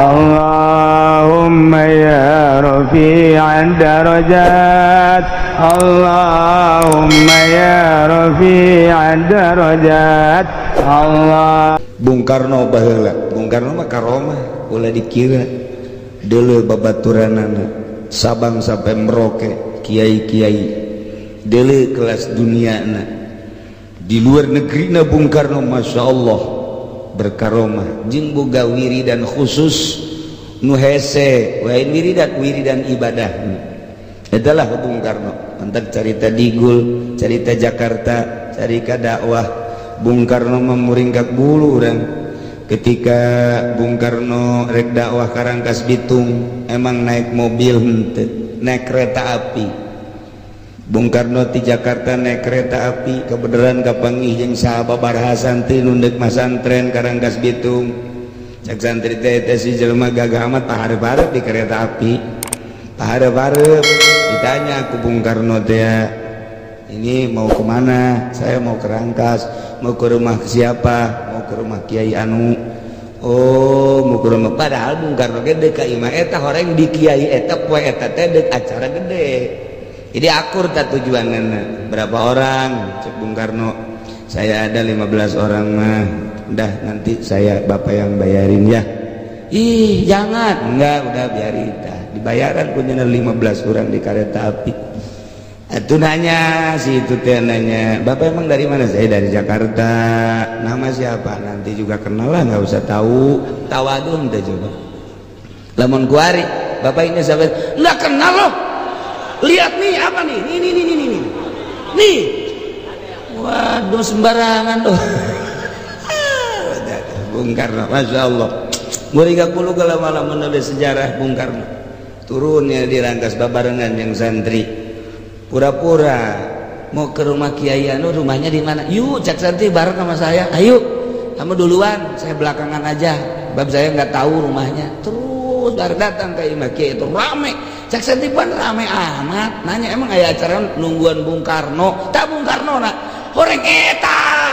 اللهم يا رفيع الدرجات، اللهم يا رفيع الدرجات، الله. Bung Karno baheula, Bung Karno mah karomah ulah dikira. Deuleu babaturanana Sabang sampai Merauke, kiai-kiai deuleu kelas dunia na di luar negeri na. Bung Karno, Masya Allah, berkaromah jeung boga wiridan khusus nu hese lain wiridan, wiridan ibadah adalah Bung Karno. Mantap carita Digul, carita Jakarta, carita dakwah Bung Karno memuringkak bulu orang ketika Bung Karno rek dakwah ka Rangkas Bitung. Emang naik mobil henteu, naik kereta api. Bung Karno di Jakarta naik kereta api, kebenaran kapanggih jeung sahabat santri nu ndek masantren ka Rangkas Bitung. Cek santri teh, "Teh, si jelema gagah amat pahareup-hareup di kereta api, pahareup-hareup." Ditanya ku Bung Karno teh, "Ini mau kemana?" "Saya mau ke Rangkas." "Mau ke rumah siapa?" "Mau ke rumah Kiai Anu." "Oh, mau ke rumah." Padahal Bung Karno ge deuk ka imah eta, horeng di kiai eta poe eta teh deuk acara gede. Jadi akur tak tujuanana. "Berapa orang?" Cek Bung Karno, "Saya ada 15 orang mah." "Udah, nanti saya, Bapak yang bayarin ya." "Ih, jangan." "Enggak, udah biarin." Dah dibayaran punya 15 orang di kereta api. Itu nanya si itu teh nanya, "Bapak emang dari mana?" "Saya dari Jakarta." "Nama siapa?" "Nanti juga kenal lah, nggak usah tahu." Tawadun teh coba. Lamun kuari, "Bapak ini siapa?" "Nggak kenal loh. Lihat nih, apa nih? Nih, nih, nih, nih, nih. Nih." Waduh, sembarangan tuh. Bung Karno, Masya Allah. Muringkak bulu kalau malam menulis sejarah Bung Karno. Turunnya di Rangkas babarengan yang santri. Pura-pura mau ke rumah Kiai Anu, "Rumahnya di mana?" "Yuk," cek santri, "bareng sama saya. Ayo, kamu duluan, saya belakangan aja. Bab saya nggak tahu rumahnya." Terus baru datang ke imah Kiai itu rame. Cek santri, "Pan rame amat?" Nanya, "Emang aya acara nungguan Bung Karno?" Tak Bung Karno nak horeng eta.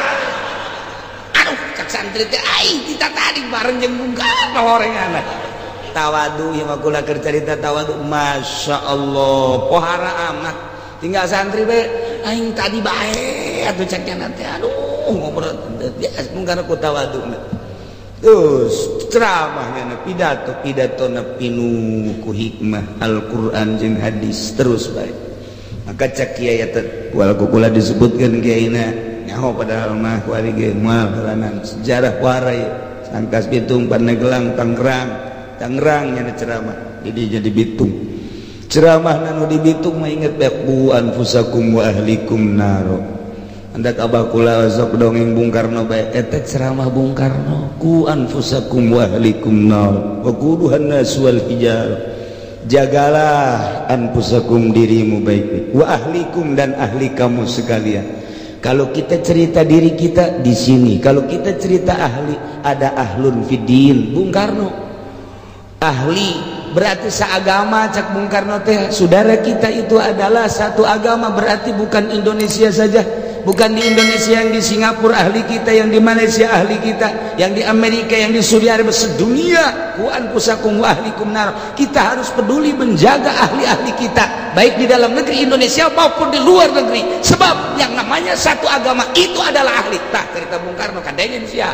"Aduh," cek santri teh, "ai kita tadi bareng jeung Bung Karno horeng anak." Tawadu ya mah kula keur carita tawadu, Masya Allah, pohara amat. Tinggal santri be, "Aing tadi bae atuh," ceknya nanti. "Aduh, ngobrol biasa Bung Karno ku tawadu." Terus ceramahnya, pidato pidato na pinuh ku hikmah Al-Qur'an jeung hadis terus baik. Maka cek kiai eta wal kula disebutkan kiaina nyaho, padahal mah kuari ge moal helanan sejarah warai Rangkas Bitung, Pandeglang, Tangerang. Tangerang nya ceramah jadi Bitung ceramah. Nanu di Bitung mah inget bae, qu anfusakum wa ahlikum naro. Andak abah kula sok dongeng Bung Karno bae, eta ceramah Bung Karno, qu anfusakum wa ahlikum nar wa quduhan nas wal hijar. Jagalah anfusakum, dirimu baik-baik, wa ahlikum, dan ahli kamu sekalian. Kalau kita cerita diri kita di sini, kalau kita cerita ahli, ada ahlun fiddin. Bung Karno ahli berarti seagama. Cak Bung Karno teh, saudara kita itu adalah satu agama, berarti bukan Indonesia saja, bukan di Indonesia, yang di Singapura ahli kita, yang di Malaysia ahli kita, yang di Amerika, yang di Saudi Arabia, sedunia. Qu anfusakum wa ahlikum nar. Kita harus peduli menjaga ahli-ahli kita, baik di dalam negeri Indonesia maupun di luar negeri, sebab yang namanya satu agama itu adalah ahli. Tah, cerita Bung Karno kadangnya sia.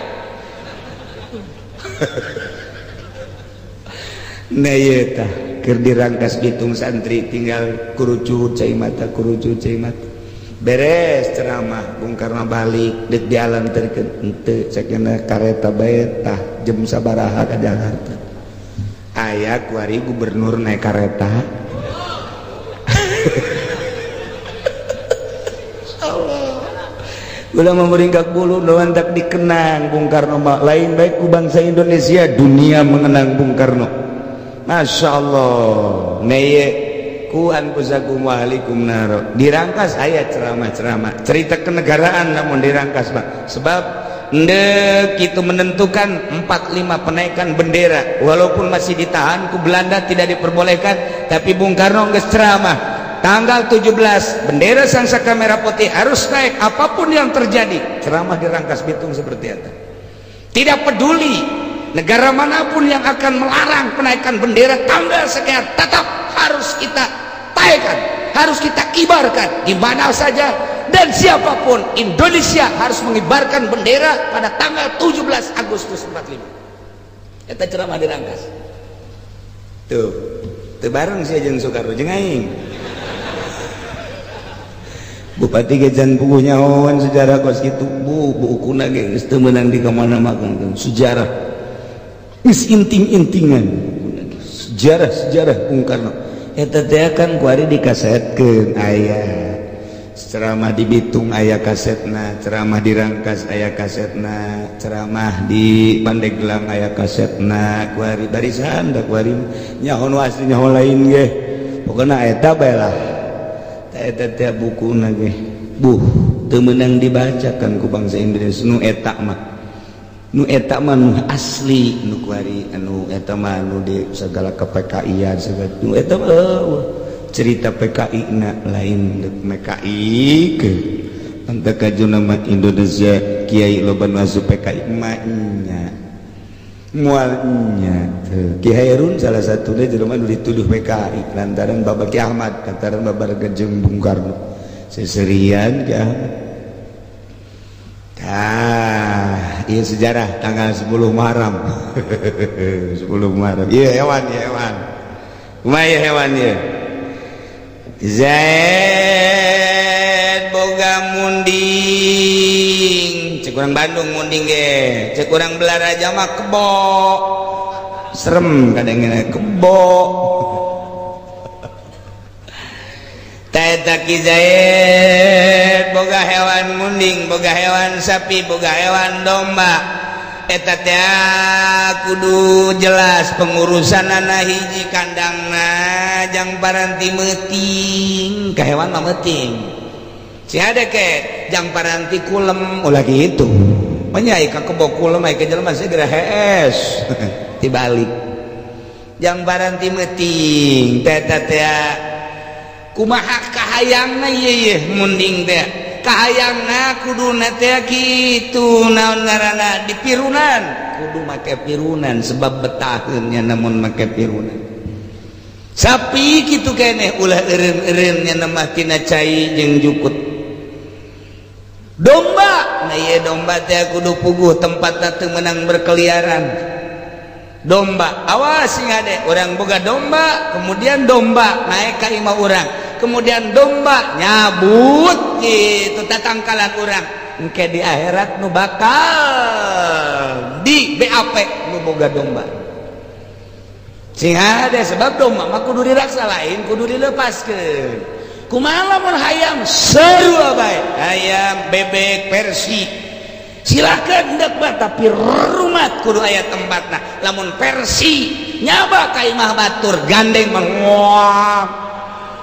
Nah, ieu tah keur di Rangkas Bitung santri tinggal kurucut cai mata, kurucut cai mata. Beres ceramah Bung Karno balik, dek dialanterkeun henteu, cekna kareta bae. Tah, jam sabaraha ka Jakarta? Aya kuari gubernur naik kareta. Allah. Ulah meringkak bulu doan tak dikenang Bung Karno mah lain baik ku bangsa Indonesia, dunia mengenang Bung Karno, Masya Allah. Neye, qu anfusakum wa ahlikum nar. Di Rangkas aya ceramah-ceramah cerita kenegaraan, namun di Rangkas Pak, sebab ndek itu menentukan 45 penaikan bendera, walaupun masih ditahan ku Belanda, tidak diperbolehkan, tapi Bung Karno geus ceramah tanggal 17 bendera Sang Saka Merah Putih harus naik apapun yang terjadi. Ceramah di Rangkas Bitung seperti itu, tidak peduli. Negara manapun yang akan melarang penaikan bendera tanggal sekian, tetap harus kita taikan, harus kita kibarkan di mana saja dan siapapun. Indonesia harus mengibarkan bendera pada tanggal 17 Agustus 45. Eta ceramah di Rangkas tuh. Teu bareng sih jeung Soekarno jeung aing. Bupati ge can puguh nyahoan sejarah kos kitu. Bu, bukuna ge geus teu meunang di kamana makan sejarah, geus inting-intingan sejarah, sejarah Bung Karno eta teh kan kuari dikasetkeun. Aya ceramah di Bitung aya kasetna, ceramah di Rangkas aya kasetna, ceramah di Pandeglang aya kasetna. Kuari barisan da kuari nyaho nu asli, nyaho lain ge, pokona eta bae lah. Eta teh bukuna ge, buh, teu meunang dibacakan ku bangsa Indonesia nu eta mah. Nu eta mah nu asli, nu kuari anu eta mah nu di segala ke PKI segala nu eta mah, cerita PKI na lain PKI ke Anta kaju nama Indonesia. Kiai loba nu asup PKI nya, mualnya Ki Hairun salah satunya jelema nu dituduh PKI lantaran Bapak Ki Ahmad, lantaran babar jeung Bung Karno seserian Ki Ahmad. Tah, iya sejarah tanggal 10 Muharram, 10 Muharram. Iya hewan, iya hewan. Kumaha ieu hewan ieu? Zaid boga munding. Cek urang Bandung munding ge, cek urang Balaraja mah kebo. Serem kadang kebo. Eta Ki Zaid boga hewan munding, boga hewan sapi, boga hewan domba. Eta teh kudu jelas pengurusan anak. Hiji, kandangna jang paranti meuting ka hewan mah, meuting si ada ke jang paranti kulem. Ulah gitu menyai ka kebo kulem, ai ka jelema segera hees dibalik. Jang paranti meuting teh. Teh kumaha kahayangna ieu? Ieu munding teh kahayangna kuduna teh kitu, naon ngaranna, dipirunan, kudu make pirunan sebab betaheunnya namun make pirunan. Sapi kitu keneh, ulah eureun-eureunnya nemah tina cai jeung jukut. Domba, nah ieu domba teh kudu puguh tempatna, teu meunang berkeliaran domba. Awas sing ade urang boga domba, kemudian domba naik ka imah urang, kemudian domba nyabut gitu tatangkalan urang, engke di akhirat nu bakal di BAP nu boga domba. Sing ada sebab domba mah kudu diraksa, lain kudu dilepaskeun. Kumaha lamun hayam? Sarua bae, hayam, bebek, persi, silakan hendak mah, tapi rumat kudu aya tempatna. Lamun persi nyaba ka imah batur, gandeng menguang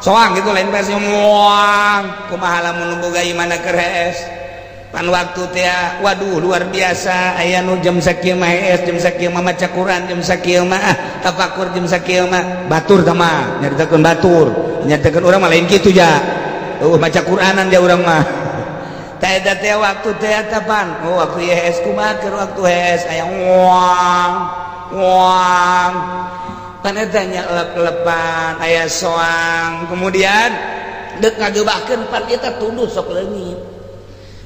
soang gitu, lain versi muang. Kumaha lamun boga imana keres pan waktu teh? Waduh, luar biasa. Aya nu jam sakieu mah hees, jam sakieu mah maca Quran, jam sakieu mah tafakur, jam sakieu mah batur. Tama nyaritakeun batur, nyaritakeun urang mah lain kitu ja. Oh, maca Quranan dia urang mah. Teh eta teh waktu teh eta pan, oh, waktu hees kumaha? Keur waktu hees aya wang wang pan eta nya, lep-lepan aya soang, kemudian dek ngagebahkeun pan eta tunduh sok leungit.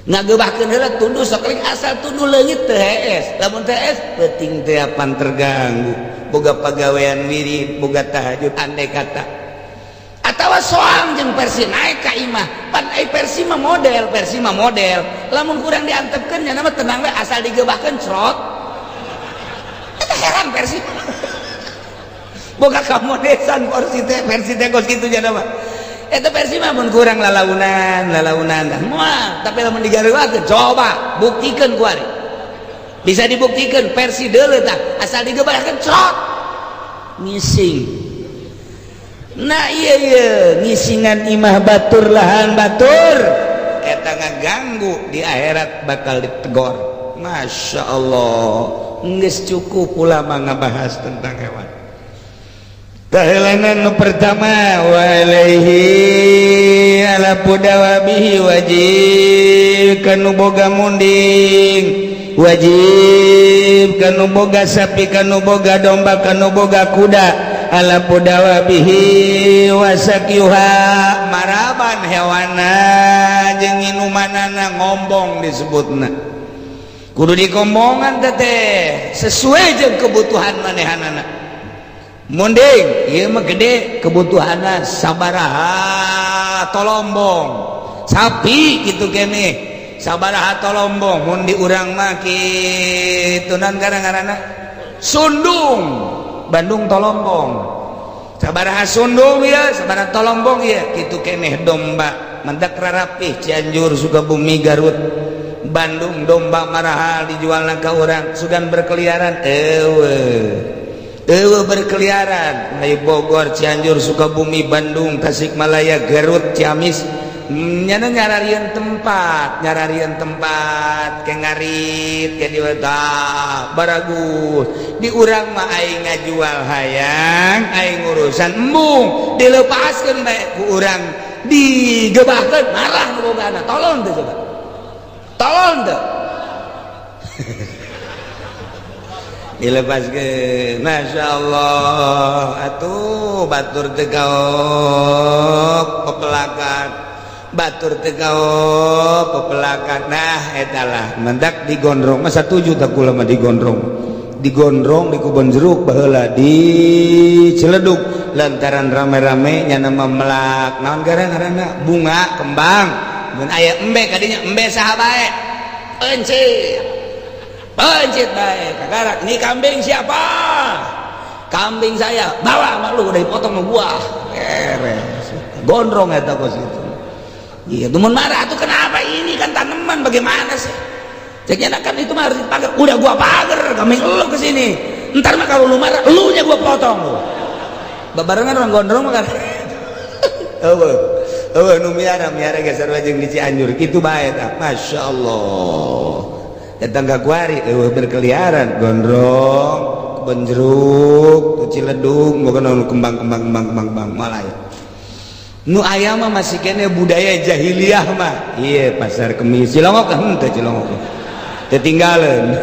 Ngagebahkeun heula tunduh sok leungit, asal tunduh leungit teu hees. Lamun teu hees, peuting teh pan terganggu, boga pagawean wirid, boga tahajud. Andai kata atawa soang jeung persi naik ka imah pan, ai persi mah model, persi mah model lamun kurang diantepkeun nya mah tenang we, asal digebahkeun cerot. Eta heran, persi boga kamodesan. Persi teh, persi teh kos kitu nya mah. Eta persi mah mun kurang lalaunan, lalaunan dah moal, tapi lamun digareuakeun, coba buktikeun kuari, bisa dibuktikan persi deuleu tah, asal digebahkeun cerot ngising. Nah iya, iya ngisingan imah batur, lahan batur, eta ngaganggu, di akhirat bakal ditegor. Masya Allah, geus cukup ulama ngabahas tentang hewan. Tahelanan nu pertama, walaihi ala pudawa bihi wajib kanu boga munding. Wajib kanu boga sapi, kanu boga domba, kanu boga kuda, 'alfu dawabihi wasakyuha, maraban hewana jeung inumanana. Ngombong disebutna, kudu dikombongan teteh sesuai jeung kebutuhan manehanana. Munding ieu mah gede kebutuhanna, sabaraha tolombong. Sapi gitu kene sabaraha tolombong. Mun di urang mah kitu nan gara-garana sundung, Bandung tolombong. Sabaraha sundung ya, sabaraha tolombong ya, kitu keneh domba. Mendak rarapih Cianjur, Sukabumi, Garut, Bandung domba marahal dijual ka urang. Sugan berkeliaran, eueuh eueuh berkeliaran. Dari Bogor, Cianjur, Sukabumi, Bandung, Tasikmalaya, Garut, Ciamis, nyana nyararian tempat, nyararian tempat ke ngarit ke di baragus. Di urang mah aing ngajual hayang, aing urusan embung, dilepaskeun bae ku urang, digebahkeun, marah nu bogana. Tolong teh, coba tolong teh dilepaskeun. Masya Allah atuh, batur teh gaok pepelakan, batur teh gaok pepelakan. Nah, etalah mendak digondrong masa tujuh tak kula mah digondrong, digondrong di Kebon Jeruk baheula, di Ciledug, lantaran rame-rame nyana melak naon gara-garana bunga kembang. Mun aya embe kadinya, embe saha bae, pencit pencit bae kakarak. Ini kambing siapa? Kambing saya. Bawa sama lu, udah dipotong sama gua, beres. Gondrong eta kos itu. Iya tuh, mun marah tuh, kenapa? Ini kan tanaman, bagaimana sih? Ceknya kan itu mah harus dipagar. Udah gua pagar, kambing lu kesini. Ntar mah kalau lu marah, lu nya gua potong lu. Babarengan orang gondrong mah kan. Eueuh. Eueuh nu miara, miara geser jeung di Cianjur kitu bae tah. Masya Allah. Datang ka kuari eueuh berkeliaran gondrong, kebon jeruk, Ciledug, bukan nu kembang-kembang, kembang kembang kembang malah ya. Nu aya mah masih kene budaya jahiliyah mah. Iya, pasar Kemis Cilongok henteu, Cilongok. Ketinggalan.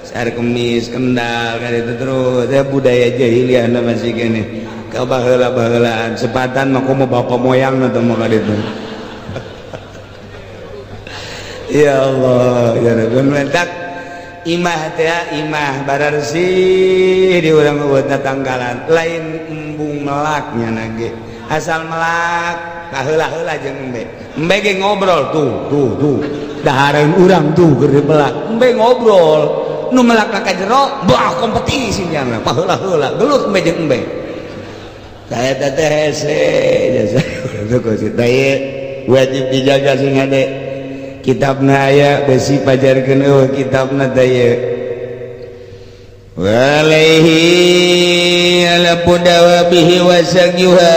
Pasar Kemis Kendal kan itu terus ya, budaya jahiliyah na masih kene. Ka baheula-bahelaan sepatan mah komo bapak moyang atau mah ka ditu. Ya Allah, ya Rabbi, mentak imah teh, imah bararsih di urang buat tanggalan lain embung melaknya nage. Asal melak kaheula-heula jeung embe, embe ge ngobrol tuh tuh tuh, dahareun urang tuh keur melak, embe ngobrol. Nu melak ka jero bah kompetisi nya, paheula-heula gelut embe jeung embe. Saya teh hese jasa itu wajib dijaga sing hade. Kitabna aya, besi pajarkeun eueuh kitabna teh ieu. Walaihi 'alfu dawabihi wasagyuha,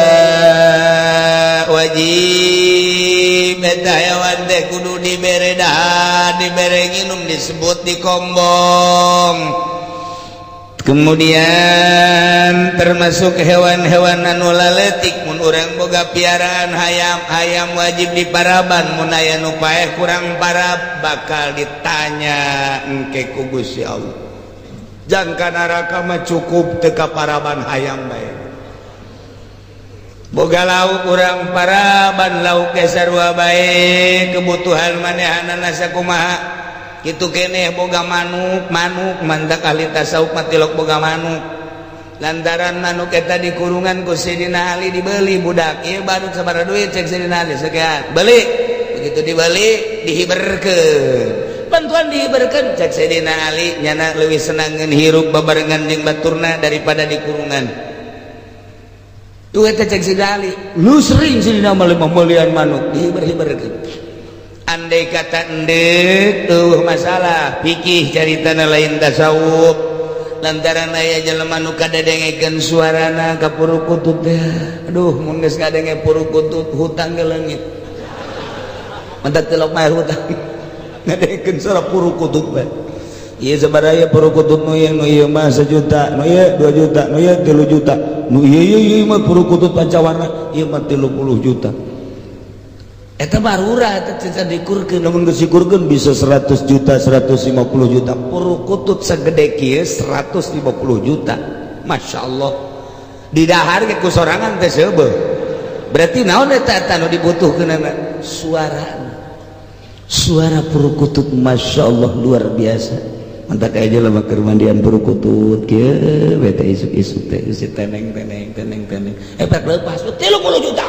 wajib eta hewan teh kudu dibere dahar, dibere nginum, disebut dikombong. Kemudian termasuk hewan-hewan anu laletik, mun urang boga piaraan hayam, hayam wajib diparaban. Mun aya nu paeh kurang parab, bakal ditanya engke ku Gusti Allah. Jangka neraka mah cukup teu paraban hayam bae. Boga lauk, urang paraban lauk ge sarua bae, kebutuhan manehanana sakumaha kitu keneh. Boga manuk, manuk mantak ahli tasawuf mah tilok boga manuk, lantaran manuk eta dikurungan ku Sidina Ali, dibeli budak ieu manuk sabaraha duit? Cek Sidina Ali, sekian. Beli. Begitu dibeli, dihiberkeun, bantuan dihiberkeun. Cek Sidina Ali, nyana leuwih senangeun hirup babarengan jeung baturna daripada dikurungan. Tuh eta cek Sidina Ali, lu sering Sidina mah melian manuk dihiber-hiberkeun. Andai kata endek tuh masalah fikih caritana, lain tasawuf, lantaran aya jelema nu kadengekeun suarana ka purukutut teh. Aduh, mun geus ngadenge purukutut, hutang ge leungit. Mentak tilok mah hutang ngadengekeun suara purukutut bae. Ieu sabaraha ieu purukutut? Nu ieu, nu ieu mah 1 juta, nu ieu 2 juta, nu ieu 3 juta, nu ieu ieu ieu mah purukutut pancawarna, ieu mah 30 juta. Eta barura eta teu dikurkeun, lamun geus dikurkeun bisa 100 juta, 150 juta. Purukutut segede kieu 150 juta. Masya Allah. Di dahar ge ku sorangan teh seubeuh. Berarti naon eta eta nu dibutuhkeunana? Suara. Suara purukutut Masya Allah luar biasa. Mantak aja lah keur mandian purukutut kieu we teh isuk-isuk teh geus teneng teneng teneng teneng. Efek lepas 30 juta.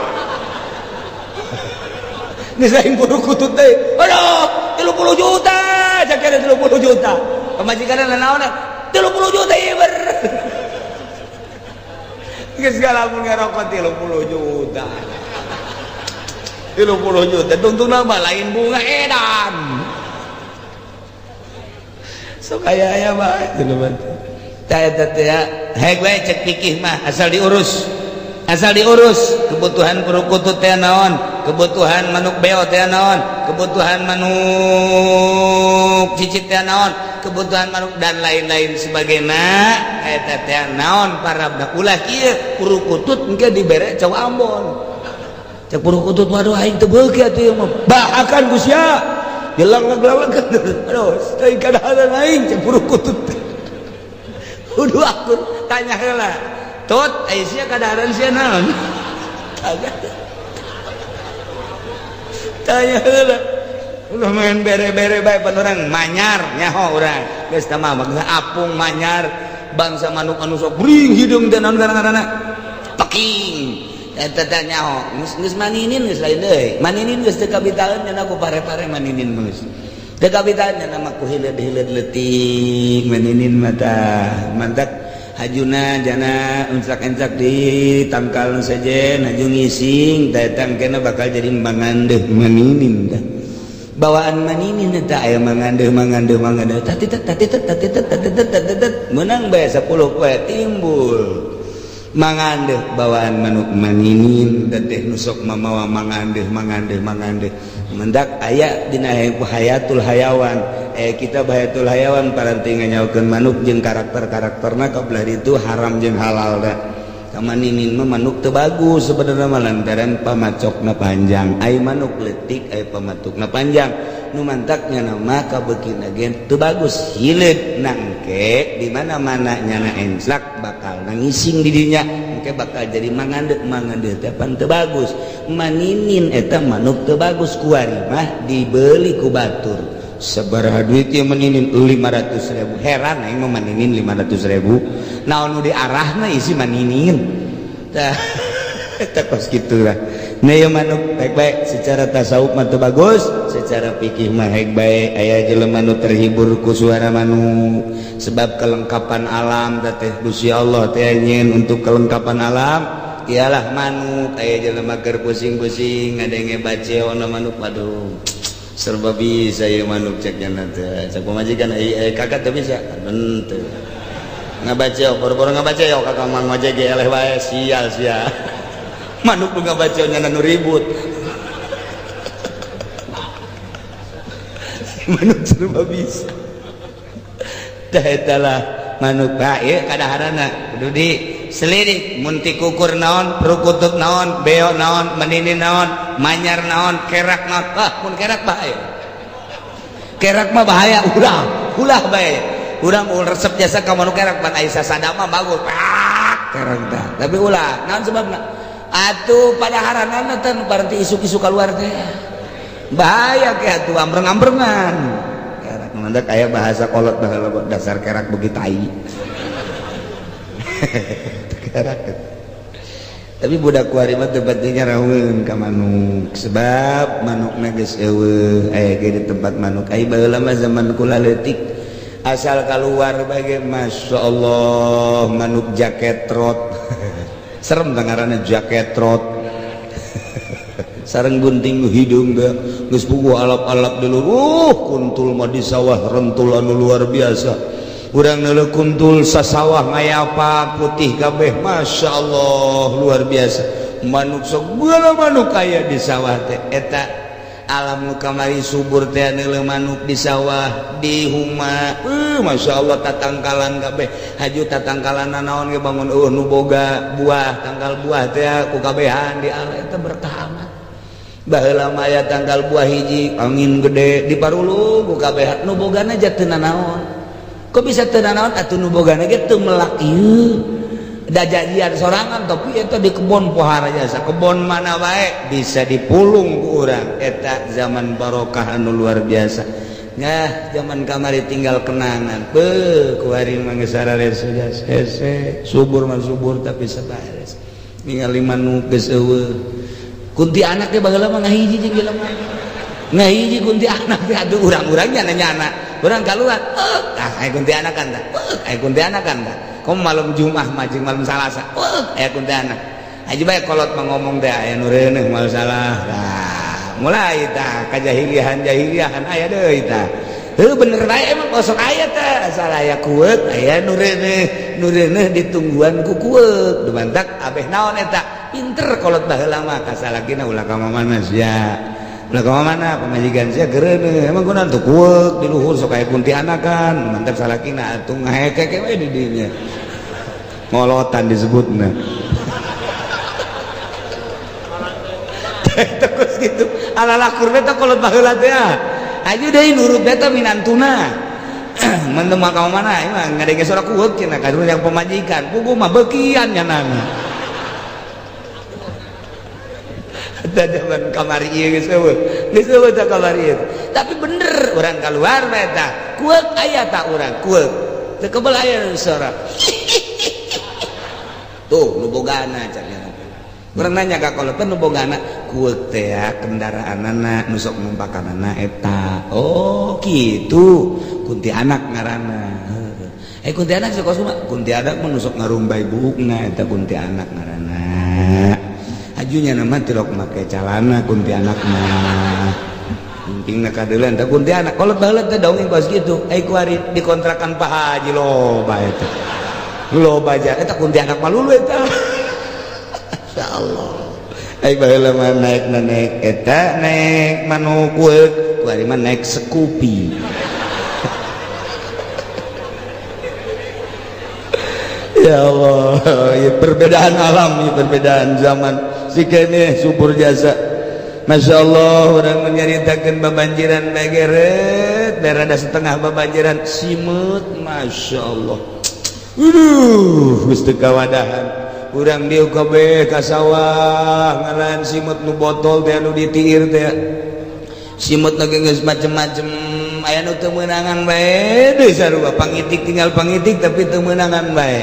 Geus lain purukutut teh. Aduh, 30 juta, cakena 30 juta. Pamajikanna naon? 30 juta ieu ber. Geus lamun ngarokok 30 juta. 30 juta tungtungna mah lain bunga edan. Sok aya aya bae jelema teh. Tah eta teh heg we cek fikih mah asal diurus. Asal diurus kebutuhan perukutut teh naon, kebutuhan manuk beo teh naon, kebutuhan manuk cicit teh naon, kebutuhan manuk dan lain-lain sebagainya eta teh naon para ulah kieu perukutut engke dibere cau Ambon. Cek perukutut waduh aing teu beuki atuh ieu mah. Bahakan ku sia. Jelang-jelang aduh, aing kadaharan aing cek perukutut. Kudu akur tanya heula. Tut, ai sia kadaharan sia naon? Tanya. Tanya heula. Ulah main bere-bere bae pan urang manyar nyaho urang. Geus tah mah apung manyar bangsa manuk anu sok bring hideung teh naon ngaranna? Peking. Eta teh nyaho, geus geus maninin geus lain deui. Maninin geus teu kabitaeun nya ku pare-pare maninin geus. Teu kabitaeun nya mah ku hileud-hileud leutik maninin mah tah. Mantak hajuna jana encak-encak di tangkal saja haju ngising datang kena bakal jadi mangandeuh maninin tah. Bawaan maninin eta aya mangandeuh mangandeuh mangandeuh tatitet tatitet tatitet tatitet tatitet menang bae 10 poe timbul mangandeuh bawaan manuk maninin teh nu sok mamawa mangandeuh mangandeuh mangandeuh mendak aya dina hayatul hayawan kita hayatul hayawan paranti nganyaokeun manuk jeung karakter-karakterna kabelah itu haram jeung halal da. Kamaninin mah manuk teu bagus sebenarnya mah lantaran pamacokna panjang, ai manuk leutik ai pamatukna panjang nu mantaknya nama kabeukina ge teu bagus hileud nangke di mana-mana nyana enclak bakal nangising di dinya engke bakal jadi mangandeuh mangandeuh teh pan teu bagus maninin eta manuk teu bagus kuari mah dibeli ku batur sabaraha duit ieu maninin 500.000 heran aing mah maninin 500.000 naon nu diarahna isi maninin tah eta kos kitu lah. Nah ieu manuk baik-baik secara tasawuf mah teu bagus, secara fikih mah heg bae aya jelema nu terhibur ku suara manuk sebab kelengkapan alam teh Gusti Allah teh nyieun untuk kelengkapan alam ialah manuk. Aya jelema keur pusing-pusing ngadenge baceona manuk waduh serba bisa ieu manuk cek nya teh cek pamajikan kakak teu bisa henteu ngabaca boro-boro ngabaca yo kakak mah ngojek ge eleh wae sial sia manuk nu ngabaca nya nu ribut manuk serba bisa tah eta lah manuk bae kadaharana kudu di selidik mun ti kukur naon perukutut naon beo naon menini naon manyar naon kerak naon ah mun kerak bahaya kerak mah bahaya ulah ulah bae urang resep jasa ka manuk kerak pan ai sasadama bagus pak kerak tah tapi ulah naon sebabna atuh padaharanana teh paranti isuk-isuk keluar teh bahaya ke atuh ambreng-ambrengan kerak mandak aya bahasa kolot baheula dasar kerak beuki tai kerak. Tapi budak kuari mah teu pentingnya raweun ka manuk sebab manukna geus eueuh aya ge di tempat manuk ai baheula mah zaman kula leutik asal keluar bae Masya Allah manuk jaket trot serem tah ngaranna jaket trot sareng gunting hidung teh geus puguh alap-alap dulu kuntul mah di sawah rentul anu luar biasa urang neuleuh kuntul sasawah ngayapa putih kabeh Masya Allah luar biasa manuk sok segala manuk aya di sawah teh eta alam nu kamari subur teh neuleuh manuk di sawah di huma Masya Allah tatangkalan kabeh haju tatangkalan naon ge bangun nu boga buah tangkal buah teh ku kabehan di ala eta berkah amat. Baheula mah aya tangkal buah hiji, angin gede di parulung ku kabeh nu bogana aja teu nanaon. Kok bisa teu nanaon atuh nu bogana ge teu melak ieu. Da jadian sorangan tapi eta di kebon pohara jasa, kebon mana wae bisa dipulung ku urang. Eta zaman barokah anu luar biasa. Nah, zaman kamari tinggal kenangan. Beuh, kuari mah geus sarares hese, subur mah subur tapi sabares. Ningali manuk geus eueuh. Kunti anak teh baheula mah ngahiji jeung jelema. Ngahiji kunti anak teh aduh urang-urangnya nanya anak. Urang kaluar, ah aya kunti anak kan tah. Aya kunti anak kan tah. Komo malam Jumat mah jeung malam Salasa. Aya kunti anak. Aja bae kolot mah ngomong teh aya nu reuneuh moal salah. Tah, mulai tah kajahiliahan-jahiliahan aya deui tah. Heuh bener bae emang kosong aya teh asal aya kueuk aya nu reuneuh, nu reuneuh ditungguan ku kueuk. Dumantak abeh naon eta? Pinter kolot baheula mah kasalakina ulah ka mana sia. Ulah ka mana pamajikan sia gereuneuh. Emang kunaon tuh kueuk di luhur sok aya kuntianakan. Mantap salakina atuh ngahekek we di dinya. Ngolotan disebutna. Terus gitu ala lakur beta kolot baheula teh. Aju deui nurut beta minantuna. Mun teu ka mana emang ngadenge suara kueuk cenah ka yang pemajikan. Puguh mah beukian nyanana. Eta zaman kamari ieu geus eueuh. Geus eueuh teh kamari ieu. Tapi bener urang kaluar mah eta. Kueuk aya ta urang kueuk. Teu kebel aya suara. Tuh nu bogana cenah. Urang nanya ka kolot nu bogana kueuk teh kendaraanana nu sok numpakanana eta. Oh kitu. Kuntianak ngaranna. Heeh. Kuntianak sok kumaha? Kuntianak mah nu sok ngarumbay buukna eta kuntianak ngaranna. Ajunya nama tilok make calana kuntianak mah. Pentingna kadeuleun teh kuntianak. Kolot baheula teh dongeng kos kitu. Ai kuari dikontrakan Pak Haji loba eta. Loba ja eta kuntianak mah lulu eta. Insyaallah. Ai baheula mah naik naik eta naik manuk kueuk, kuari mah naik Scoopy. Ya Allah, ya perbedaan alam, ya perbedaan zaman. Si kene subur jasa. Masya Allah, orang menyeritakan babanjiran begeret, berada setengah babanjiran simut, Masya Allah. Geus teu kawadahan. Urang dieu kabeh ka sawah ngalan simut nu botol teh anu ditiir teh. Simut lagi geus macem-macem aya nu teu meunangan bae deui sarua pangitik tinggal pangitik tapi teu meunangan bae.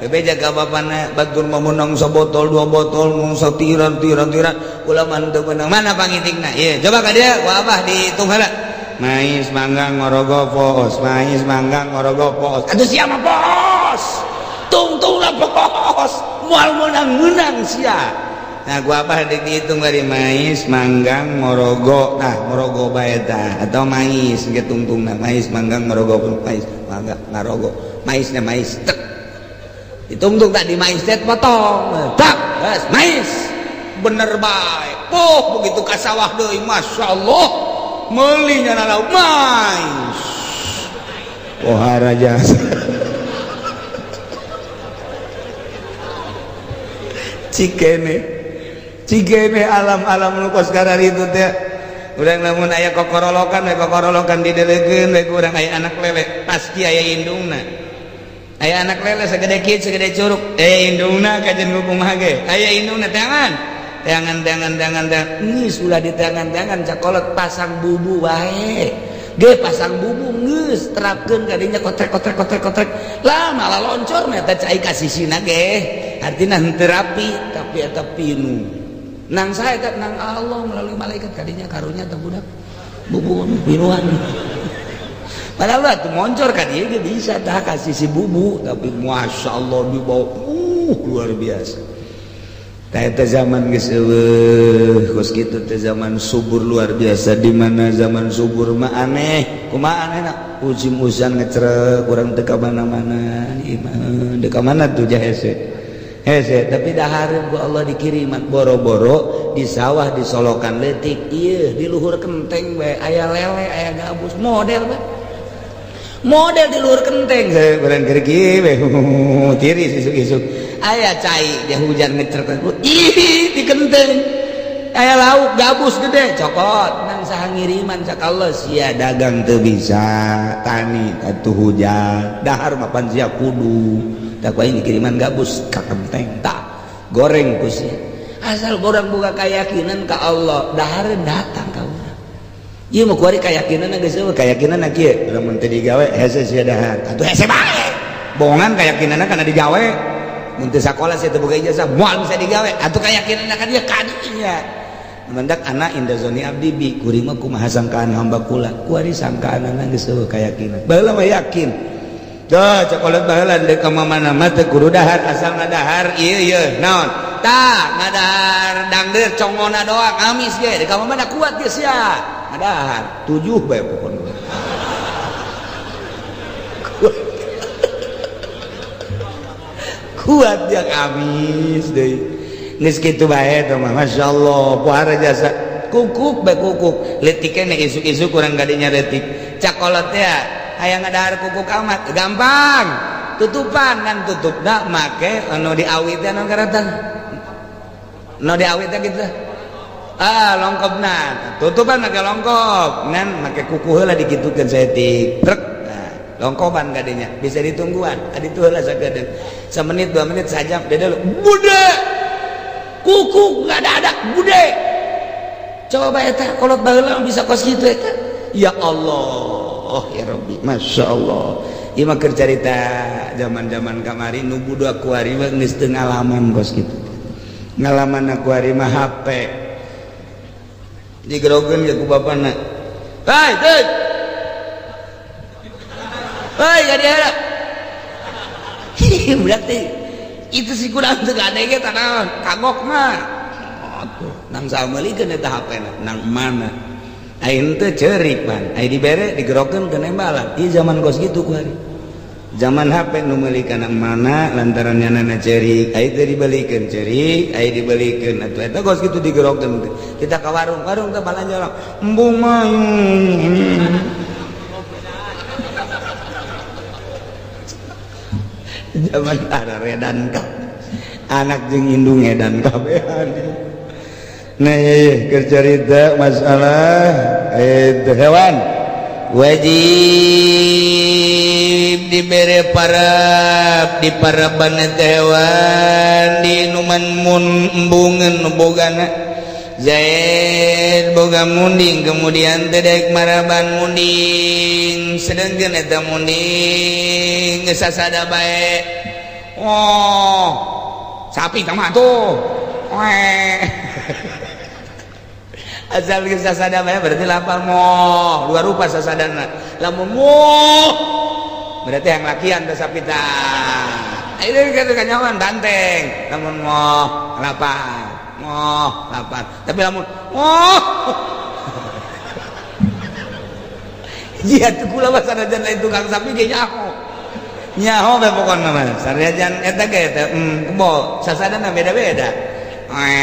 Bebeja ka bapana batur mah meunang sabotol dua botol mung satiran tiran tiran ulah mah teu meunang mana pangitikna ieu coba ka dieu ku abah dihitung heula. Mais manggang ngorogo poos, mais manggang ngorogo poos. Atuh sia mah poos. Tungtungna poos. Moal meunang-meunang sia. Nah gua abah dihitung dari mais manggang ngorogo. Nah ngorogo bae tah atau mais ge tungtungna mais manggang ngorogo mais mangga ngarogo. Maisna mais tek. Ditungtung tak di mais teh potong. Tak, geus mais. Bener bae. Poh begitu ka sawah deui masyaallah. Meulinya lauk mais. Pohara jasa. Cikene. Cikene alam-alam nu kos kararitu teh. Urang lamun aya kokorolokan, we kokorolokan didelegeun we ku urang aya anak lele, pasti aya indungna. Aya anak lele segede kieu segede curug, aya indungna kajen kumaha ge. Aya indungna teangan. Teangan teangan teangan teangan. Geus ulah diteangan-teangan cakolot pasang bubu wae. Ge pasang bubu geus terapkeun ka dinya kotrek kotrek kotrek kotrek. Lah malah loncor mah eta cai ka sisina ge. Artina henteu rapi tapi eta pinu. Nang saha eta nang Allah melalui malaikat kadinya karunya teh budak bubu pinuan. Padahal lah tuh moncor ka dieu ge bisa tah ka sisi bubu tapi masyaallah dibawa luar biasa. Tah eta zaman geus eueuh kos kitu teh zaman subur luar biasa di mana zaman subur mah aneh kumaha anehna musim hujan ngecrek urang teu ka mana-mana di imah teu ka mana tuh jahese. Hese tapi dahareun ku Allah dikiriman boro-boro di sawah di solokan leutik ieu di luhur kenteng bae aya lele aya gabus model bae. Model di luhur kenteng urang keur kieu we tiris isuk-isuk aya cai dia hujan ngecrek ih di kenteng Aya lauk gabus gede cokot nang saha ngiriman cak Allah sia dagang teu bisa tani atuh hujan dahar mapan sia kudu tak ku aing dikiriman gabus ka kenteng tak goreng ku sia asal urang boga keyakinan ka Allah dahar datang ka urang. Ieu mah kuari keyakinan geus eueuh keyakinan kieu lamun teu digawe hese sia dahar atuh hese bae bohongan keyakinanna kana digawe mun teu sakola sia teu boga ijazah moal bisa digawe atuh keyakinan ka dia kadinya mendak anak inda zoni abdi bi kuring mah kumaha sangkaan hamba kula kuari sangkaanana geus eueuh keyakinan baheula mah yakin tuh cokolat baheula deuk ka mana mah teu kudu dahar asal ngadahar ieu ieu naon tah ngadahar dangdeur congona doang amis ge deuk ka mana kuat geus sia ngadahar 7 bae pokona kuat kuat yang amis deui geus kitu bae teh mah masyaallah puara jasa kukuk bae kukuk leutik keneh isuk-isuk kurang gadinya leutik cakolot teh hayang ngadahar kukuk amat gampang tutupan kan tutupna make anu diawi teh anu karatan nu diawi teh kitu ah longkopna tutupan make longkop ngan make kuku heula dikitukeun saeutik trek nah, longkopan gadinya bisa ditungguan adi tuh heula sakedeung semenit 2 menit sajam dede bude kuku nggak ada bude coba eta kolot baheula bisa kos kitu eta ya Allah ya Rabbi Masya Allah ieu mah keur carita zaman-zaman kamari nu budak kuari mah geus teu ngalaman kos kitu ngalaman kuari mah HP digerogeun ge ku bapana hei teuy hei ka dieu berarti itu sih kurang teu gade ge tanaon kagok mah atuh nang sameulikeun eta HP na nang mana aing teu ceurik pan ai dibere digerokeun ke nembalan ieu zaman kos kitu kuari zaman HP nu meuli kana mana lantaran nyanana ceurik ai teu dibelikeun ceurik ai dibelikeun atuh eta kos kitu digerokeun kita ka warung warung teh balanja orang embung mah zaman ada redan kap anak jeung indung edan kabehan. Nah iya keur carita masalah itu hewan wajib dibere parab di paraban eta hewan diinuman mun embungeun nu bogana Zaid boga munding kemudian teh daek maraban munding sedengkeun eta munding geus sasada bae oh sapi tah mah tuh oe asal geus sasada bae berarti lapar moh dua rupa sasadana lamun moh berarti yang lakian teh sapi tah itu kan kanyawan banteng lamun moh lapar moh lapar tapi lamun moh iya tuh kula mah sanajan lain tukang sapi ge nyaho nyaho bae pokona mah sanajan eta ge teh kebo sasadana beda-beda oe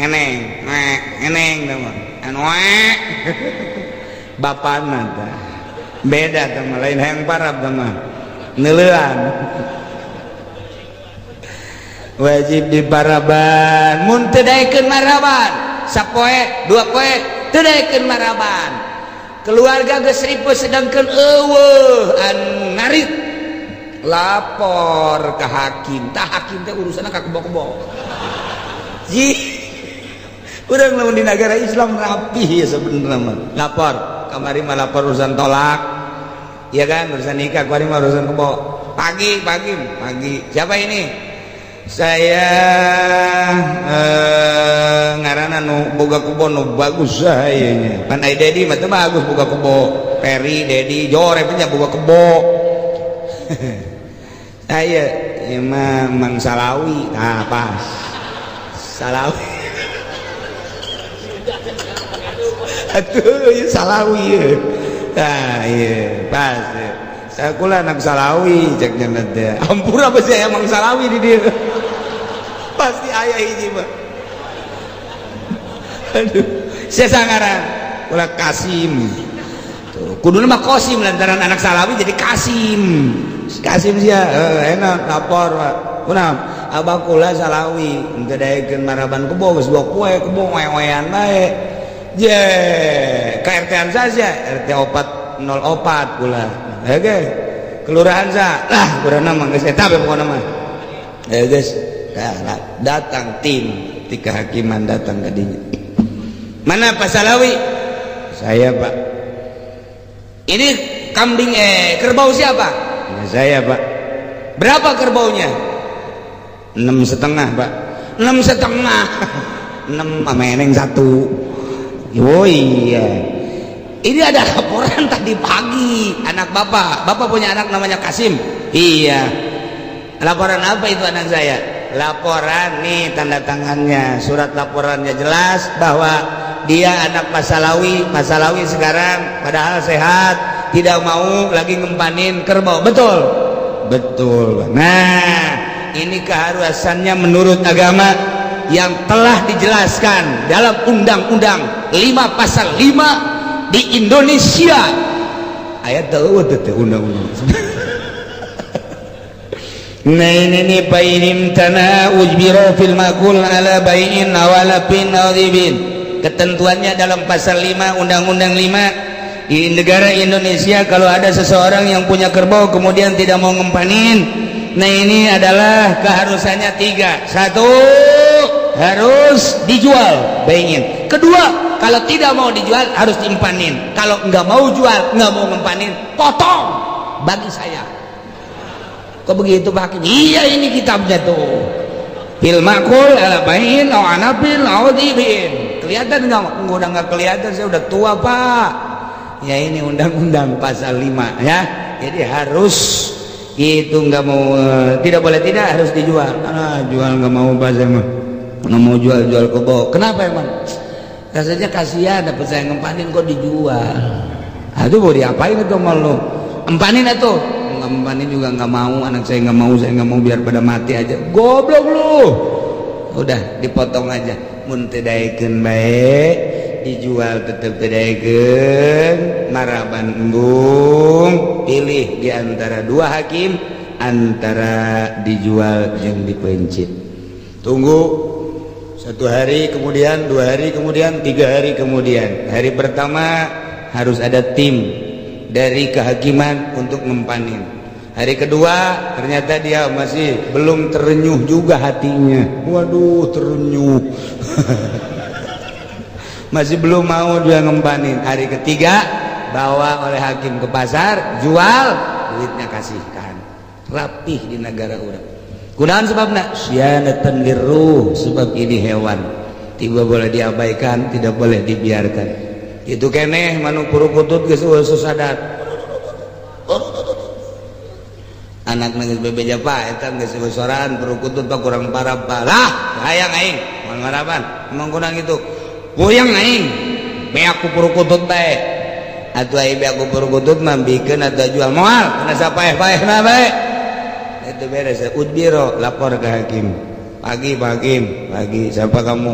eneng oe eneng teh mah anu oe bapana tah beda teh mah lain hayang parab teh mah neuleuan wajib di paraban mun teu daekeun maraban sapoe dua poe teu daekeun maraban keluarga geus ripuh sedangkeun eueuh anu ngarit lapor ke hakim tah hakim teh urusanna ka kebo-kebo ji urang lamun di negara Islam rapih ya sebenarnya mah lapor kamari mah lapor urusan tolak ya kan urusan nikah kamari mah urusan kebo pagi pagi pagi siapa ini saya ngaranna nu boga kebo nu bagus saha nya pan ai Dedi mah teu bagus boga kebo Peri Dedi jore nya boga kebo saya ieu mah Mang Salawi tah pas Salawi atuh ieu Salawi ieu tah ieu pas saya kula anak Salawi cek nya teh ampura pasti aya Mang Salawi di dieu pasti aya hiji mah aduh saya sangaran kula Kasim tuh kuduna mah Kosim lantaran anak Salawi jadi Kasim Kasim sia enak lapor Pak kunaon Abah kula Salawi, henteu daekeun maraban kebo, geus dua poe kebo wewean bae. Je, ka RT-an saja, RT 404 kula. Oke. Kelurahan sa. Lah, kurang mah geus eta pokona mah. Ya geus. Datang tim ti kehakiman, datang ke dinya. Mana Pak Salawi? Saya, Pak. Ini kambing, eh, kerbau siapa? Ya, saya, Pak. Berapa kerbaunya? 6,5, Pak. 6,5. Enam meneng satu. Oh iya. Ini ada laporan tadi pagi, anak bapak. Bapak punya anak namanya Kasim. Iya. Laporan apa itu anak saya? Laporan nih, tanda tangannya, surat laporannya jelas bahwa dia anak Pak Salawi. Pak Salawi sekarang padahal sehat, tidak mau lagi ngempanin kerbau. Betul? Betul. Nah, ini keharusannya menurut agama yang telah dijelaskan dalam Undang-Undang 5 pasal 5 di Indonesia. Ayat tahu itu undang-undang. Nah, ini nih, فإن امتنع أجبر في المأكول على بيع أو علف أو ذبح. Ketentuannya dalam pasal 5 Undang-Undang 5 di negara Indonesia, kalau ada seseorang yang punya kerbau kemudian tidak mau ngempanin, nah, ini adalah keharusannya tiga. Satu, harus dijual, bayangin. Kedua, kalau tidak mau dijual harus diempanin. Kalau nggak mau jual, nggak mau ngempanin, potong bagi saya. Kok begitu, Pak Hakim? Iya, ini kitabnya tuh. في المأكول على بيع أو علف أو ذبح. Kelihatan nggak? Udah nggak kelihatan, saya udah tua, Pak. Ya, ini undang-undang pasal 5 ya. Jadi harus itu, nggak mau, tidak boleh tidak, harus dijual. Ah, jual nggak mau, Pak, saya mah nggak mau jual jual kebo. Kenapa emang? Rasanya kasihan, dapat saya ngempanin kok dijual. Aduh, mau diapain itu mau lu empanin atuh? Ngempanin juga nggak mau, anak saya nggak mau, saya nggak mau, biar pada mati aja. Goblok lu. Udah, dipotong aja. Mun teu daekeun bae dijual, tetep teu daekeun maraban embung, pilih di antara dua hakim, antara dijual jeung dipencit. Tunggu satu hari kemudian, 2 hari kemudian, 3 hari kemudian. Hari pertama harus ada tim dari kehakiman untuk ngempanin. Hari kedua ternyata dia masih belum terenyuh juga hatinya. Waduh, terenyuh, masih belum mau dia ngempanin. Hari ketiga bawa oleh hakim ke pasar, jual, duitnya kasihkan. Rapih di negara urang. Kunaon sebabna? صيانة للروح, sebab ini hewan tidak boleh diabaikan, tidak boleh dibiarkan. Itu keneh manuk kutut geus eueuh sadat. Anak geus bebeja, "Pak, eta geus soran perukutut, Pak, kurang parah, Pak." Lah, hayang aing moal maraban. Emang kurang itu puyeng aing, beak ku perukutut bae. Atuh aing beak ku perukutut mah bikeun atau jual moal kana sapaeh-paehna bae. Itu beres, أجبر, lapor ke hakim. "Pagi, Pak Hakim." "Pagi, siapa kamu?"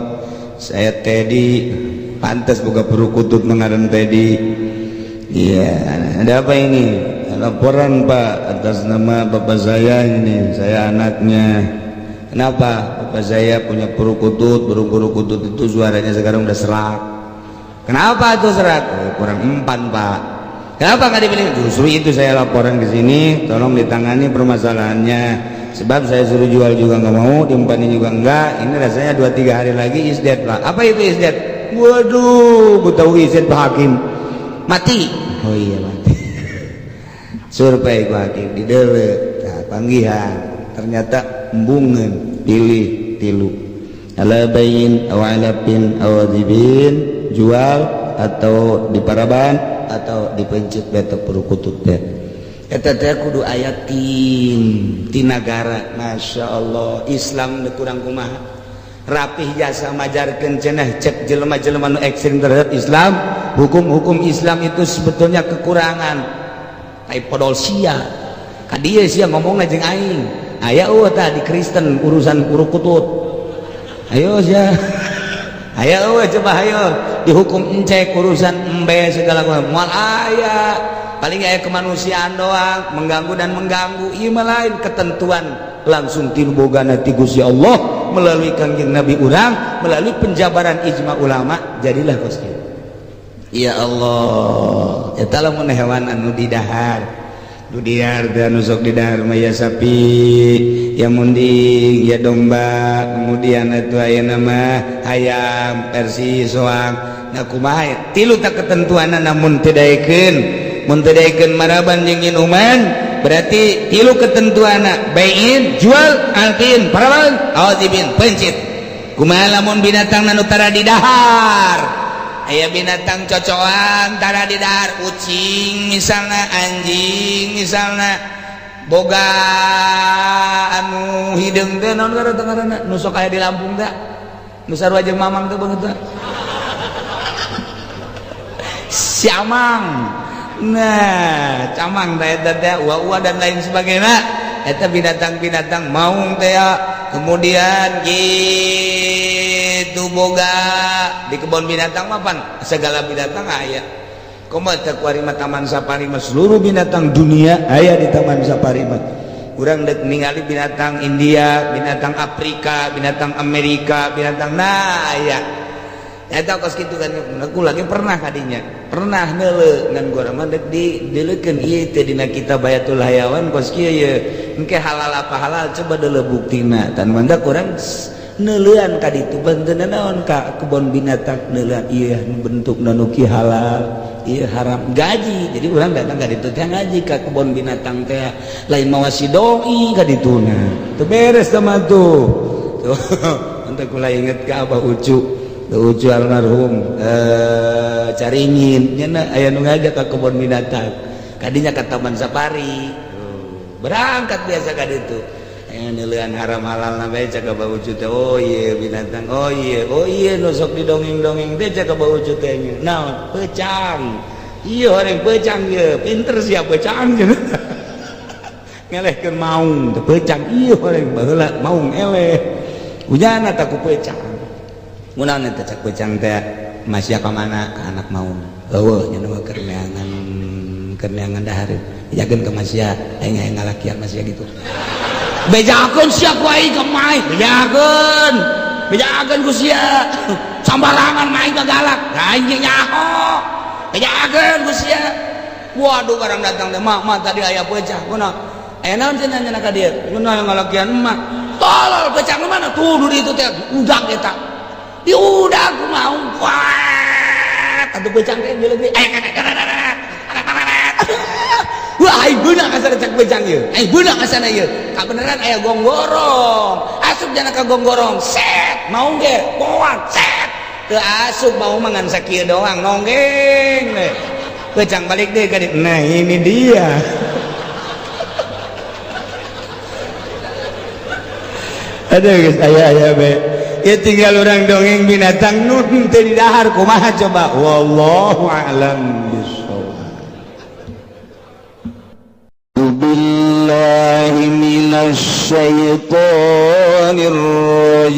"Saya Teddy." Pantas buka perukutut mengaran Teddy. "Iya, ada apa ini?" "Laporan, Pak, atas nama bapak saya ini, saya anaknya." "Kenapa?" "Bapak saya punya perukutut, burung perukutut itu suaranya sekarang udah serak." "Kenapa itu serak?" "Oh, kurang empan, Pak." "Kenapa nggak dibeli?" "Justru itu saya laporan ke sini, tolong ditangani permasalahannya. Sebab saya suruh jual juga nggak mau, diempanin juga enggak. Ini rasanya 2-3 hari lagi is dead, Pak." "Apa itu is dead?" "Waduh, gue tahu is dead, Pak Hakim. Mati." "Oh iya, mati." Survei ku hakim di dewe, nah, panggihan ternyata embungan, pilih tilu, على بيع أو علف أو ذبح, jual atau diparaban atau dipencet betok perukutut teh. Eta teh kudu aya tim ti nagara. Masya Allah, Islam kurang kumaha rapih jasa majarkeun cenah cek jelema-jelema nu ekstrim terhadap Islam. Hukum-hukum Islam itu sebetulnya kekurangan. Tai podol sia ka dieu, sia ngomongna jeung aing. Aya eueuh tah di Kristen urusan kutut? Ayo sia, ayo eueuh, coba ayo dihukum encek urusan embe segala moal aya. Paling aya kemanusiaan doang, mengganggu dan mengganggu. Ieu mah lain ketentuan. Langsung ti nu bogana ti Gusti Allah melalui Kangjeng Nabi urang, melalui penjabaran ijma ulama, jadilah kos kieu. Ya Allah, eta lamun hewan anu didahar, nu didahar teh, anu sok didahar mah ya sapi, ya munding, ya domba, kemudian itu aya nama hayam versi soang. Nah, kumaha tilu tak ketentuan? Namun teu daekeun, mun teu daekeun maraban jeung inuman, berarti tilu ketentuan: baiin, jual, alkin, parawan, awazibin, pencit. Kumaha lamun binatang anu tara didahar? Aya binatang cocoan tara didahar, kucing misalnya, anjing misalnya, boga anu hideung teh, naon ngaranna, nu sok aya di Lampung teh, nu sarua jeung Mamang teh beungeut teh, si Amang. Nah, camang teh eta teh, ua-ua dan lain sebagainya, eta binatang-binatang maung teh. Kemudian gitu boga di kebun binatang mah pan segala binatang aya. Komo teh kuari mah Taman Safari mah seluruh binatang dunia aya di Taman Safari mah. Urang dek ningali binatang India, binatang Afrika, binatang Amerika, binatang, nah, aya eta kos kitu kan. Aku lagi pernah kadinya, pernah neuleu, ngan gua mah dek di dileukeun ieu teh dina kitab Bayatul Hayawan kos kieu ye, engke halal apa halal, coba deuleu buktina. Tan mandak urang neuleuan ka ditu, banteun naon, ka kebun binatang neuleuan ieu bentuk nu kieu halal, ieu haram, gaji. Jadi urang datang ka ditu teh ngaji ka kebun binatang teh, lain mawa si doi ka dituna, teu beres teh mah tuh. Tuh, untuk kula inget ka Abah Ucu, Ucu almarhum, eh, Caringin nya, aya nu ngajak ka kebun binatang, kadinya ka Taman Safari. Berangkat biasa ka ditu, aya neuleuan haram halal na bae. Cak Abah Ucu teh, "Oh iya, binatang, oh iya, oh iya, nu sok didongeng-dongeng teh," cak Abah Ucu teh, "naon? Pecang. Iya, orang pecang ye, pinter siap pecang," ngelehkeun maung teh pecang. Iya, orang baheula maung eleh ujana tak ku pecang. Kunaon eta? Cak pecang teh, "Masih ka mana?" Ka anak maung. Eueuh nya mah keur neangan, keur neangan dahareun. Bejakeun ka Masya, aing hayang ngalakian Masya gitu. Bejakeun sia ku aing ka mai, bejakeun. Bejakeun ku sia. Sambarangan main galak. Aing nyaho. Bejakeun ku sia. Waduh, barang datang teh, "Mak, mak, tadi aya pecah." Kunaon? Aya naon cenah nya ka dieu? Kunaon ngalakian emak? Tolol, pecah mana? Tuh di itu teh udak eta. Diudak ku mau. Kuat. Atuh pecang teh jeleuh. Wah, aing beunang asana, cak pecang ieu. Aing beunang asana ieu. Kabeneran aya gonggorong. Asup jana ka gonggorong. Set, mau ge, poan, set. Teu asup mau mah ngan sakieu doang nonggeng we. Pecang balik deh ka dieu. Nah, ini dia. Aduh geus aya aya be. Ya tinggal orang dongeng binatang nu teu didahar kumaha coba? Wallahu a'lam bissawab. بالله من الشيطان الرجيم.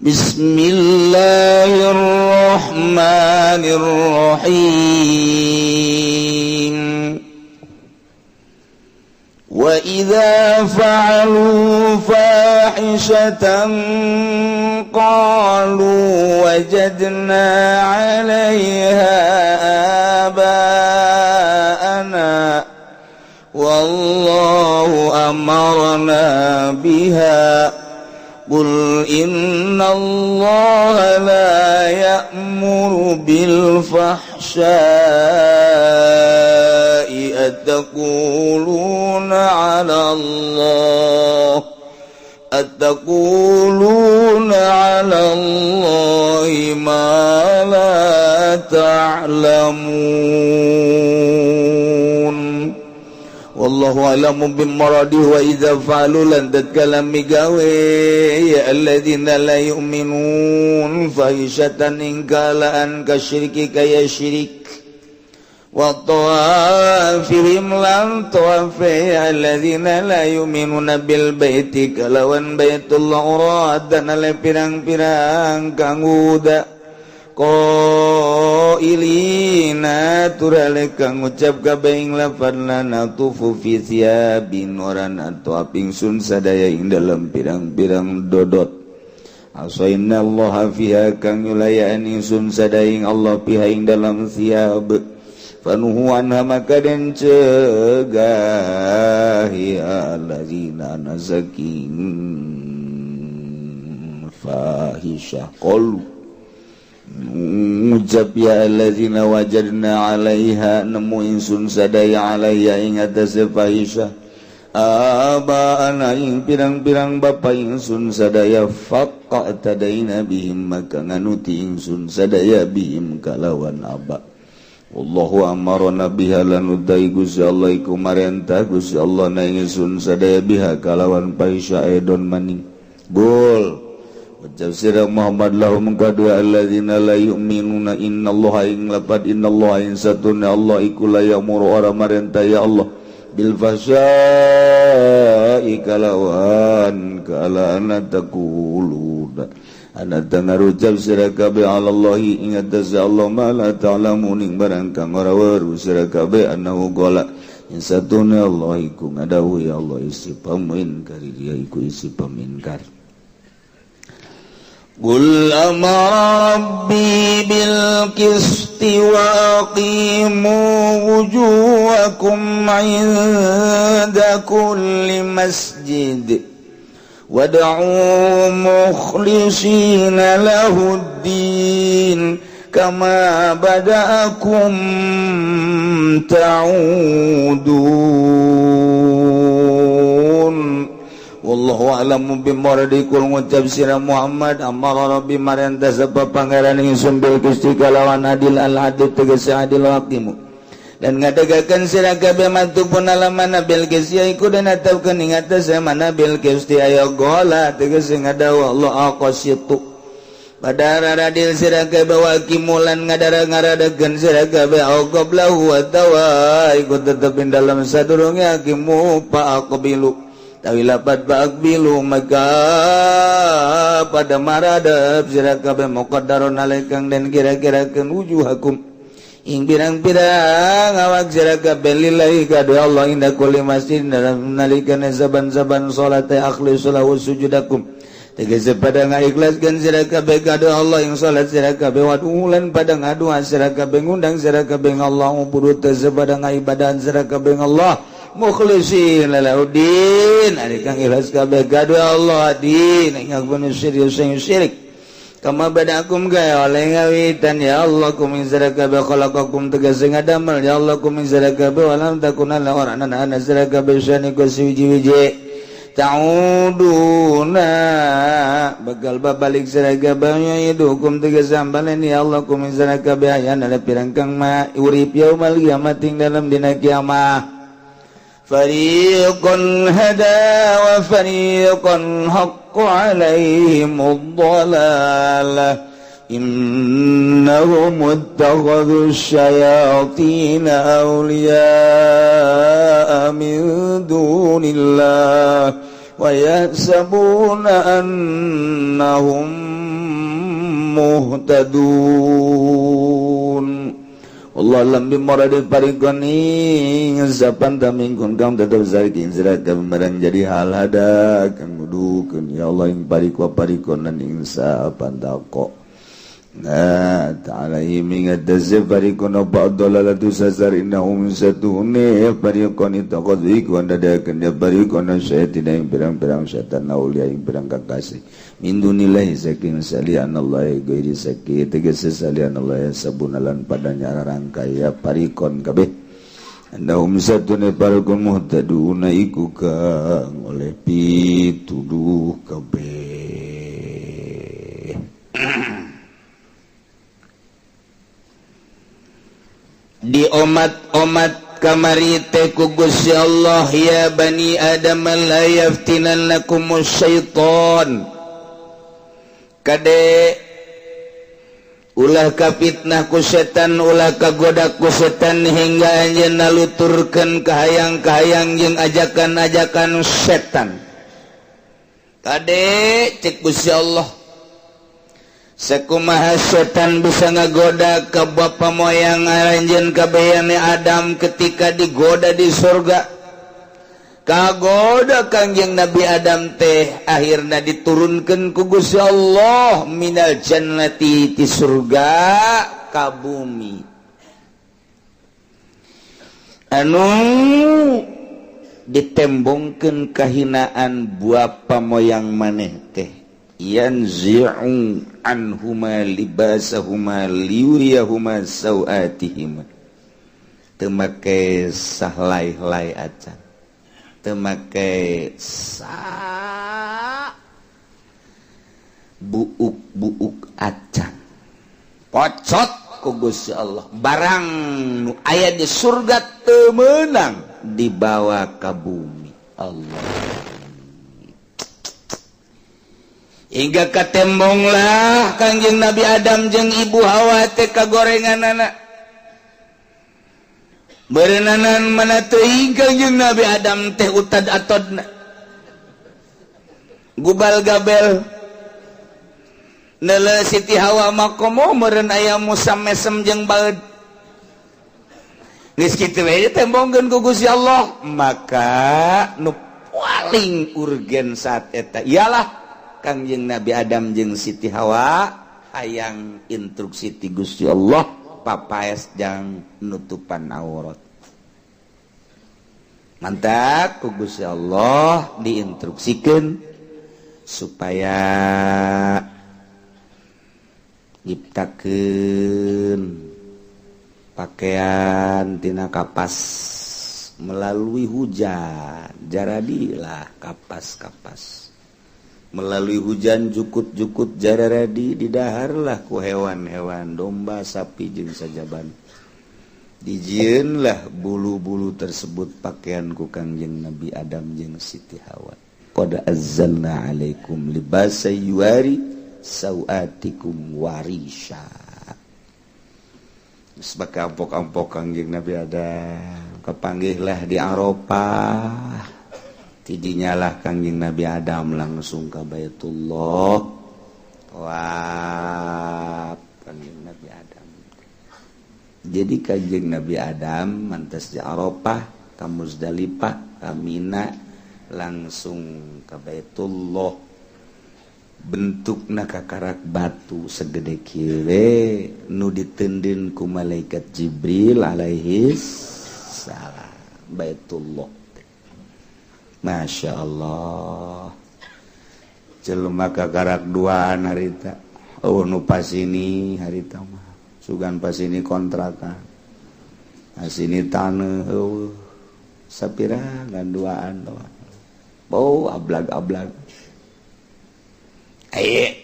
بسم الله الرحمن الرحيم. وإذا فعلوا فاحشة قالوا وجدنا عليها آباءنا والله أمرنا بها. قل إن الله لا يأمر بالفحشاء. أتقولون على الله ما لا تعلمون. والله أعلم بمراده. وإذا فعلوا lan tatkala migawe ya الذين لا يؤمنون فاحشة ing kalaan كالشرك kaya syirik وطوافهم lan tawafe الذين لا يؤمنون بالبيت kalawan Baitullah عراة ale pirang-pirang kang uda. Qailina turale kang ngucap kabeh ing lafadz la natufu fi thiyabin ora atau ingsun sadaya ing dalam pirang-pirang dodot. Asainna Allah fiha kang nyulayaan ingsun sadaya ing Allah fiha ing dalam thiyab. Fanuhu anha maka den cegah ya allazina nazakin fahisyah qalu ngucap ya allazina wajadna 'alaiha nemu ingsun sadaya 'alaiha ing atase fahisyah abana ing pirang-pirang bapa ingsun sadaya faqa tadaina bihim maka nganuti ingsun sadaya bihim kalawan aba. Wallahu amarna biha lan utai Gusti Allah iku marentah Gusti Allah na ingsun sadaya biha kalawan fahisyah edon maning. Gol ucap sira Muhammad lahum kadua alladzina la yu'minuna innallaha ing lapad innallaha ing satuna Allah iku la ya'muru ora marentah ya Allah bil fahsya'i kalawan kalana taquluna ana tangarucap sira kabeh alallahi ing atase Allah ma la ta'lamun ing barang kang ora weruh sira kabeh annahu qala ing satuna Allah iku ngadawuhi ya Allah isi paminkar dia iku isi paminkar. Qul amara rabbi bil qisti wa aqimu wujuhakum 'inda kulli masjid wad'u mukhlishina lahuddin kama bada'akum ta'udun. Wallahu a'lamu bimuradikum ngucap sira Muhammad amara rabbi marentah sapa pangeran ingsun bil qisti kalawan adil al adil tegese adil hakimu dan ngadegkeun sira kabeh matupun alamana bil qisti iku dan netepkeun ing atase mana bil qisti aya gola tegese ngadawa Allah aqsitu pada radil sira kabeh wa kimulan ngadara ngaradegeun sira kabeh au qablahu wa tawa iku tetep ing dalam sadurunge hakimu fa aqbilu tawi lapat bilu maka pada maradab sira kabeh muqaddarun alaikang dan kira-kirakeun wujuhakum ing pirang-pirang awak sira kabeh lillahi kadu Allah inda kulli masjid dalam nalikana saban-saban salat akhlisu lahu sujudakum tegese pada ngaikhlaskeun sira kabeh kadu Allah ing salat sira kabeh wadulan pada ngadua sira kabeh ngundang sira kabeh Allah ubudu tegese pada ngaibadahan sira kabeh Allah mukhlisin lalauddin ari kang ikhlas kabeh kadu Allah din ing ngaku syirik sing syirik kama badakum gaya oleh ngawitan ya Allah kum ing sira kabeh khalaqakum tegese ngadamel ya Allah kum ing sira kabeh walam takuna la ora ana ana sira kabeh sani ku suwiji-wiji ta'uduna bagal babalik sira kabeh ya idukum tegese ambalen ya Allah kum ing sira kabeh ayana pirang kang ma urip yaumal kiamat ing dalam dina kiamah. Fariqan hada wa fariqan haqqa alaihim ad-dhalalah innahum ittakhadhu asy-syayatin awliya'a min dunillah wa yahsabuna annahum muhtadun. Allah lam bimuradi parikon ing sapan tamingkun kang tetep saking sira kabeh jadi hal hada kang nuduhkeun ya Allah ing pariko parikonan ing sapan tako. Nah ta'ala ing atase parikon apa dalalatu sasar innahum satune parikon itaqadhu iku ndadakeun ya parikon syaitan ing pirang-pirang setan aulia ing pirang kakasih min dunillahi saking salian Allah gairi sakit tegese salian Allah sabunalan padanya rangkaya parikon kabeh annahum satune parikon muhtaduna iku kang oleh pituduh kabeh. Di omat-omat kamari teh ku Gusti Allah ya bani Adam la yaftinannakumus syaitan kade ulah ka fitnah ku setan ulah kagoda ku setan hingga anjeunna nuturkeun kahayang-kahayang jeung ajakan-ajakan setan. Kade cek Gusti Allah, Sekumaha setan bisa ngagoda ke bapa moyang aranjeun kabeh Adam ketika digoda di surga? Kagoda Kangjeng Nabi Adam teh, akhirnya diturunkan ku Gusti Allah minal jannati, ti surga ka bumi, anu ditembongkeun kahinaan bapa moyang maneh teh, yanzi'u anhuma libasahuma liyuriyahuma sawatihima. Teu make sahlai-lai acan, teu make sa buuk-buuk acan, pocot ku Gusti Allah. Barang nu aya di surga teu meunang dibawa ka bumi Allah, hingga katembonglah Kangjeng Nabi Adam jeung Ibu Hawa teh kagorengan anak berenanan. Mana teuing Kangjeng Nabi Adam teh utad atodna gubal gabel nele Siti Hawa makomo meureun aya musam mesem jeung baeud. Geus kitu we ditembongkeun ku Gusti Allah. Maka nu paling urgen saat eta ialah Kangjeng Nabi Adam jeung Siti Hawa hayang instruksi ti Gusti Allah papaes jang nutupan aurat. Mantap ku Gusti Allah diinstruksikan supaya nyiptakeun pakaian tina kapas melalui hujan. Jaradilah kapas-kapas melalui hujan, jukut-jukut jararadi, didaharlah ku hewan-hewan, domba, sapi jeung sajaban. Dijieunlah bulu-bulu tersebut pakaian ku Kangjeng Nabi Adam jeung Siti Hawa. Qad azzalna alaikum libasa yuwari sawatikum warisha. Sebagai ampok-ampok Kangjeng Nabi Adam kepanggihlah di Arafah. Tidinyalah Kangjeng Nabi Adam langsung ke Baitullah. Wah, Kangjeng Nabi Adam. Jadi Kangjeng Nabi Adam mantas di Arafah, ka Muzdalifah, ka Mina, langsung ke Baitullah. Bentukna kakarak batu segede kieu nu diteundeun ku malaikat Jibril alaihi salam. Baitullah. Masya Allah, jelema kakarak duaan harita. Oh, nu pasini harita mah sugan pasini kontrakan, pasini taneuh, eueuh sapira ngan duaan doang. Oh, ablag-ablag. Aye.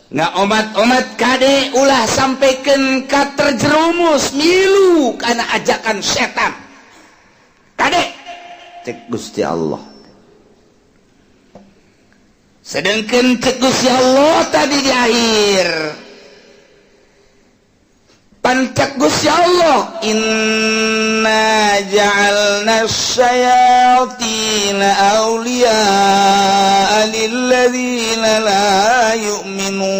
Nggak omat-omat, kade, ulah sampaikan ka terjerumus milu karena ajakan setan. Kade, cek Gusti Allah. Sedangkan cek Gusti Allah tadi di akhir pancak Gusti Allah, inna ja'alna syayatina awliya lilladzina la yu'minun.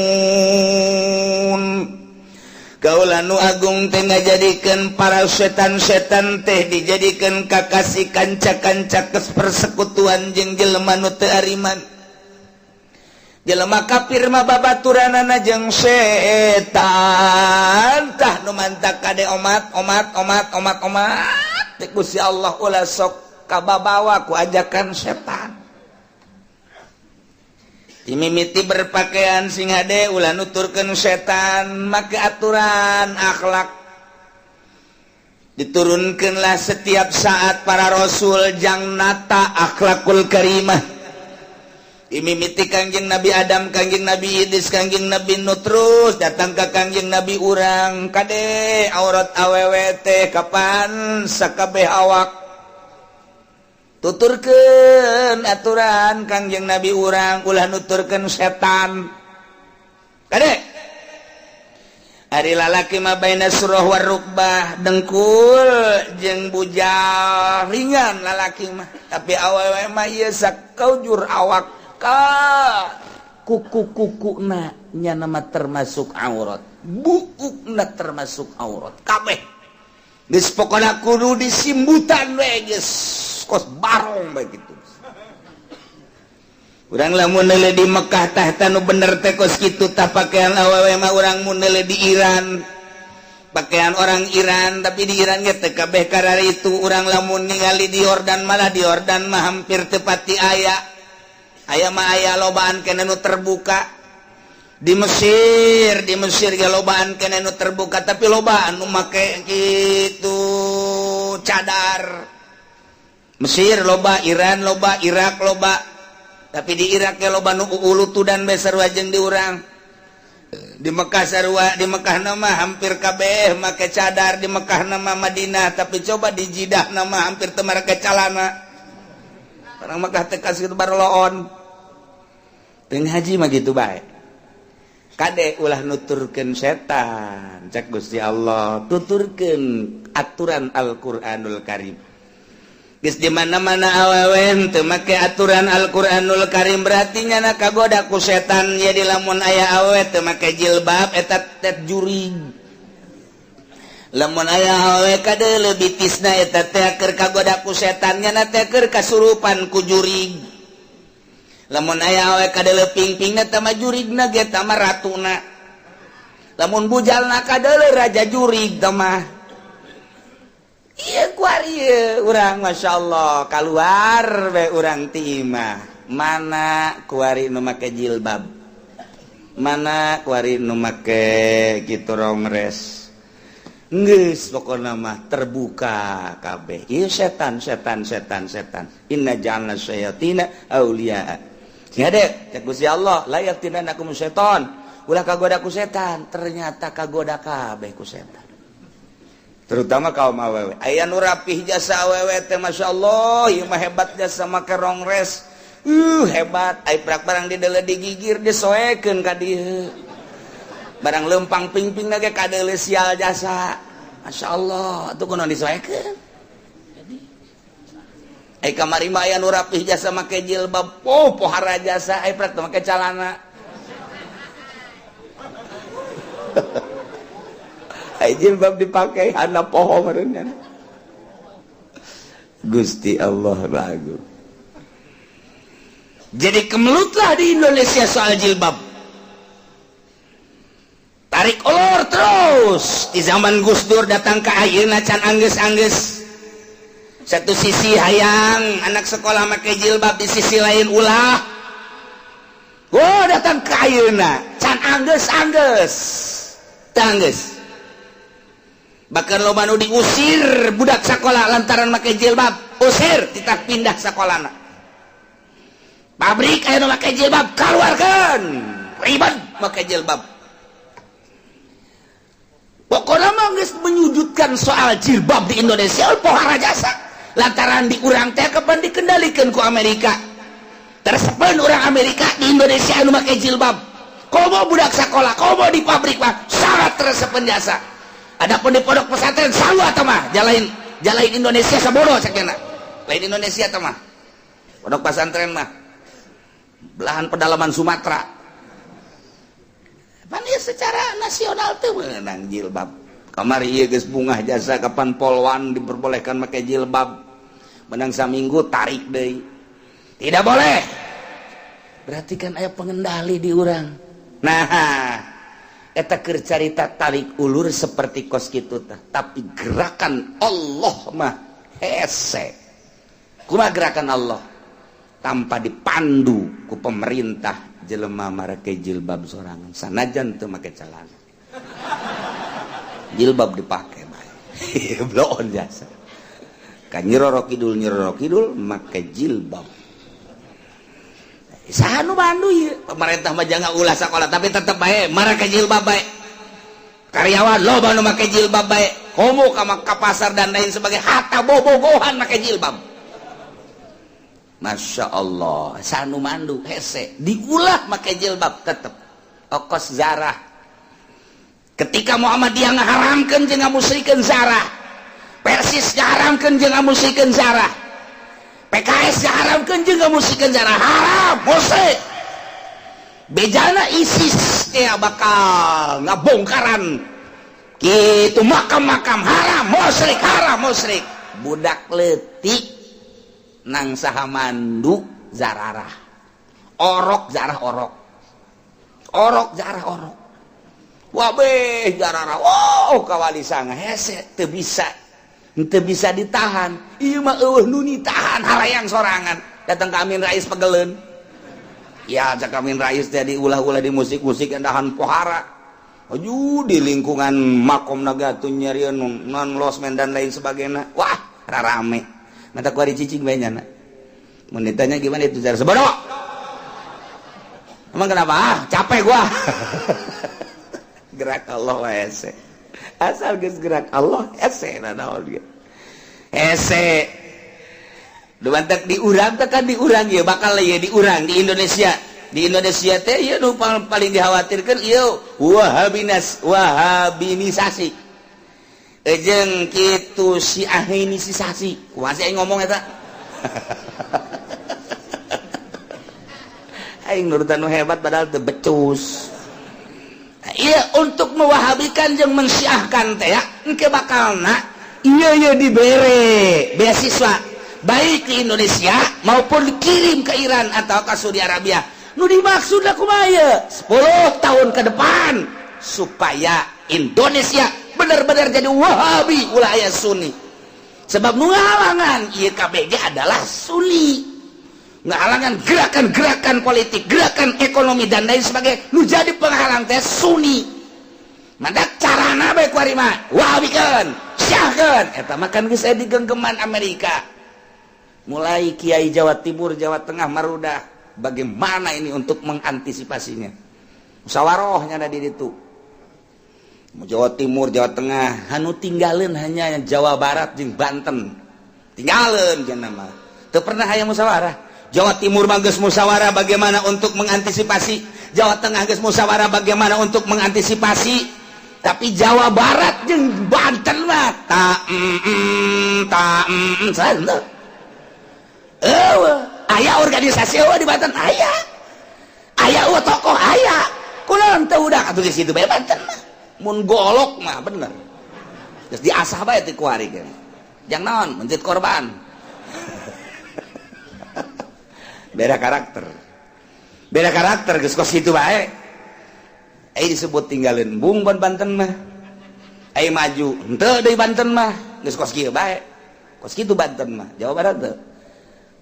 Kaula nu agung teh ngajadikeun para setan-setan teh dijadikan kakasih, kanca-kanca persekutuan jeung jelema nu teu ariman. Jelema kafir mah babaturanana jeung setan. Tah, nu mantak kade, omat omat omat omat omat. Teh Gusti Allah, ulah sok kababawa ku ajakan setan. Dimimiti berpakaian sing hade, ulah nuturkeun setan, make aturan akhlak. Diturunkanlah setiap saat para rasul jang nata akhlakul karimah. Dimimiti Kangjeng Nabi Adam, Kangjeng Nabi Idris, Kangjeng Nabi Nuh, terus datang ke Kangjeng Nabi urang. Kade, aurat awewe teh kapan sakabeh awak. Tuturkeun aturan Kangjeng Nabi urang, ulah nuturkeun setan. Kade, ari lalaki mah baina surah warukbah, dengkul jeung bujal ringan lalaki mah, tapi awewe mah ieu sakaujur awak ka Kuku-kukuna nya nama termasuk aurat, buukna termasuk aurat kabeh. Geus pokona kudu disimbutan we, geus kos barong bae kitu. Urang lamun neuleuh di Mekah tah, nu bener teh kos kitu tah pakaian awewe mah. Urang mun neuleuh di Iran, pakaian orang Iran, tapi di Iran ge teu kabeh kararitu. Urang lamun ningali di Yordan, malah di Yordan mah hampir teu pati aya, aya mah aya lobaan keneh nu terbuka. Di Mesir, di Mesir ge lobaan keneh nu terbuka, tapi lobaan nu make kitu cadar. Mesir loba, Iran loba, Irak loba, tapi di Irak ya loba nu ulutudan bae, sarua jeung di urang. Di Mekah sarua, di Mekah nama hampir kabeh make cadar di Mekah nama, Madinah, tapi coba di Jidah nama hampir teu make calana. Orang Mekah teh kasih itu baroloon. Teu haji mah gitu bae. Kade, ulah nuturkeun setan, cek Gusti Allah, tuturkeun aturan Al-Qur'anul Karim. Geus di mana-mana awewe teu make aturan Al-Qur'anul Karim, berarti nyana kagoda ku setan. Jadi lamun aya awewe teu make jilbab, eta teh jurig. Lamun aya awewe kadeuleu bitisna, eta teh keur kagoda ku setan, nyana teh keur kasurupan ku jurig. Lamun aya awewe kadeuleu pingpingna, teh mah jurigna ge tah mah ratuna. Lamun bujalna kadeuleu, raja jurig teh mah. Iya, kuari urang, Masya Allah, keluar be urang ti imah, mana kuari nu make jilbab, mana kuari nu make kitu rongres. Geus pokona mah terbuka kabeh. Ieu setan, setan, setan, setan. Inna ja'alna syayatina auliya. Sing hade cek Gusti Allah, la yaftinannakum syaitan, ulah kagoda ku setan. Ternyata kagoda kabeh ku setan, terutama kaum awewe. Aya nu rapih jasa awewe teh, Masya Allah, ieu mah hebat jasa, make rongres, hebat. Ai prak barang di deuleu digigir, disoekeun ka dieu, barang lempang pingping ge kadeuleu sial jasa. Masya Allah, atuh kunaon disoekeun? Ai kamari mah aya nu rapih jasa make jilbab, oh, pohara jasa, ai prak teh make calana. Jilbab dipakai anak poho meureun. Gusti Allah lagu. Jadi kemelutlah di Indonesia soal jilbab, tarik ulur terus di zaman Gus Dur datang ke ayeuna can anggeus-anggeus. Satu sisi hayang anak sekolah make jilbab, di sisi lain ulah. Oh, datang ke ayeuna can anggeus-anggeus, tanggeus. Bahkan loba nu diusir budak sekolah lantaran make jilbab, usir, tidak pindah sekolahna. Pabrik aya nu make jilbab, keluarkan, ribet make jilbab. Pokoknya mah geus menyudutkan soal jilbab di Indonesia pohara jasa, lantaran di urang teh kapan dikendalikan ku Amerika. Teresepeun orang Amerika di Indonesia anu make jilbab, komo budak sekolah, komo di pabrik mah sangat teresepeun jasa. Adapun di pondok pesantren sarua tah mah, jalain jalain Indonesia sabodo cekena, lain Indonesia tah mah. Pondok pesantren mah belahan pedalaman Sumatera. Pan ieu secara nasional teu meunang jilbab. Kamari ieu geus bungah jasa kapan polwan diperbolehkan make jilbab, menang saminggu tarik deui, tidak boleh. Berarti kan aya pengendali di urang. Nah, eta keur carita tarik ulur seperti kos kitu tah, tapi gerakan Allah mah hese. Kumaha gerakan Allah? Tanpa dipandu ku pemerintah, jelema marake jilbab sorangan, sanajan teu make celana, jilbab dipake bae. Bloon jasa ka Nyi Roro Kidul. Nyi Roro Kidul make jilbab. Saha nu mandu ieu? Pemerintah mah jangan ulah sekolah, tapi tetep bae marake jilbab bae. Karyawan loba nu make jilbab bae, komo ka ka pasar dan lain sebagainya, hatta bobogohan make jilbab. Masya Allah, saha nu mandu? Hese diulah make jilbab tetep okos zarah. Ketika Muhammadiyah ngaharamkeun jeung ngamusrikeun zarah, Persis ngaharamkeun jeung ngamusrikeun zarah, PKS ngaharamkeun jeung ngamusrikeun zarah, haram, musrik. Bejana ISIS ya bakal ngabongkaran gitu makam-makam haram musyrik, haram musyrik. Budak leutik nang saha mandu zararah orok, zarah orok, orok zarah orok, wabeh jararah. Oh, kawali sanga hese, teu bisa, teu bisa ditahan. Ieu mah eueuh nu ditahan, harayang sorangan. Datang ke Amin Rais, pegeleun ya. Cak Amin Rais teh diulah-ulah di musik-musik endahan pohara. Aju di lingkungan makom naga tuh nyarian non losmen dan lain sebagainya. Wah, rarame mata kuari cicing bae nyana. Mun ditanya gimana itu cara sebodoh. Emang kenapa? Ah, capek gua. Gerak Allah hese. Asal geus gerak Allah hese, naon ge hese. Dumantek diurang teh kan, diurang ya bakal ya diurang di Indonesia. Di Indonesia teh ieu nu paling dikhawatirkan ieu wahabinas, wahabinisasi jeung kitu syiahinisasi. Kumaha sih aing ngomong eta? Aing nurutan nu hebat padahal teu becus. Iya, untuk mewahabikan jeung mensyiahkan teh ya engke bakalna iya iya dibere beasiswa baik di Indonesia maupun dikirim ke Iran atau ke Saudi Arabia. Nu dimaksud kumaha ieu 10 tahun ke depan supaya Indonesia benar-benar jadi Wahabi, ulah aya Sunni, sebab nu ngahalangan ieu KBG adalah Sunni, ngahalangan gerakan-gerakan politik, gerakan ekonomi, dan lain sebagainya. Nu jadi penghalang teh Sunni. Maka carana bae kuari mah wahabikeun, syiahkeun. Eta mah kan geus aya di genggeman Amerika. Mulai Kiai Jawa Timur, Jawa Tengah marudah, bagaimana ini untuk mengantisipasinya? Musyawarahnya ada di ditu. Jawa Timur, Jawa Tengah, anu tinggalin hanya Jawa Barat jeung Banten. Tinggalin cenah mah. Teu pernah aya musyawarah. Jawa Timur mah geus musyawarah bagaimana untuk mengantisipasi, Jawa Tengah geus musyawarah bagaimana untuk mengantisipasi, tapi Jawa Barat jeung Banten mah ta ta teu. Eueuh, aya organisasi eueuh di Banten, aya. Aya eueuh tokoh, aya. Kunaon teu udah atuh di situ bae Banten mah. Mun golok mah bener. Geus diasah bae teh kuari ge. Jang naon? Mencit korban. Beda karakter, beda karakter, geus kos kitu bae. Ai disebut tinggalin bung ban Banten mah, ai maju henteu deui Banten mah, geus kos kieu bae, kos kitu Banten mah. Jawa Barat teu,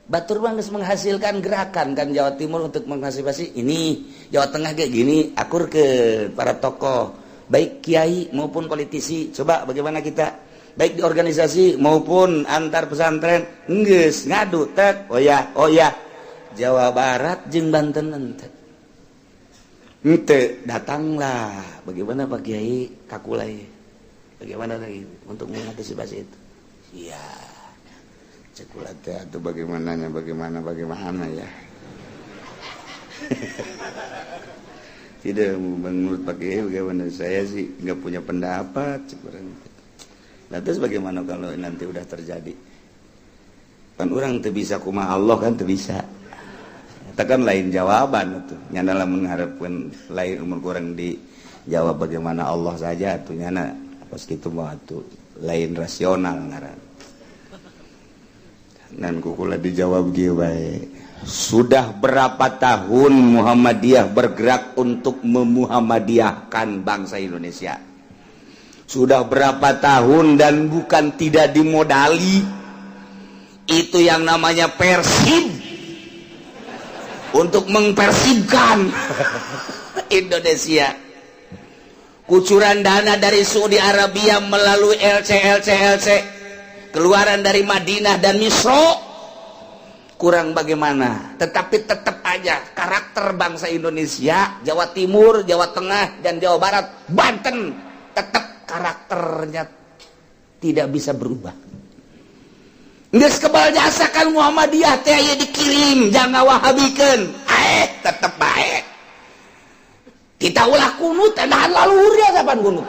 batur mah geus menghasilkan gerakan kan. Jawa Timur untuk mengantisipasi ini, Jawa Tengah kayak gini, akur ke para tokoh baik kiai maupun politisi. Coba bagaimana kita baik di organisasi maupun antar pesantren geus ngadu tek. Oh ya, oh ya, Jawa Barat jeung Banten ente ente datanglah. Bagaimana Pak Kiai Kakulai, bagaimana lagi untuk mengantisipasi itu? Iya, cekula teh atau bagaimananya, bagaimana bagaimana ya? Tidak, menurut Pak Kiai bagaimana? Saya sih nggak punya pendapat. Nah, terus bagaimana kalau nanti udah terjadi? Kan orang tuh bisa kumaha, Allah kan tuh bisa. Eta kan lain jawaban tuh. Nyana lah mengharapkan lain umur kurang dijawab bagaimana Allah saja tuh nyana pas gitu mah tuh lain rasional ngaran. Dan kukula dijawab kieu bae. Sudah berapa tahun Muhammadiyah bergerak untuk memuhammadiyahkan bangsa Indonesia? Sudah berapa tahun dan bukan tidak dimodali. Itu yang namanya Persib untuk mempersibkan Indonesia. Kucuran dana dari Saudi Arabia melalui LC LC LC, keluaran dari Madinah dan Misro kurang bagaimana, tetapi tetap aja karakter bangsa Indonesia, Jawa Timur, Jawa Tengah, dan Jawa Barat, Banten, tetap karakternya tidak bisa berubah. Geus kebal jasa kan Muhammadiyah teh aya dikirim jangan wahabikeun, tetep bae. Kita ulah kunut nahan laluhur ya kapan kunut.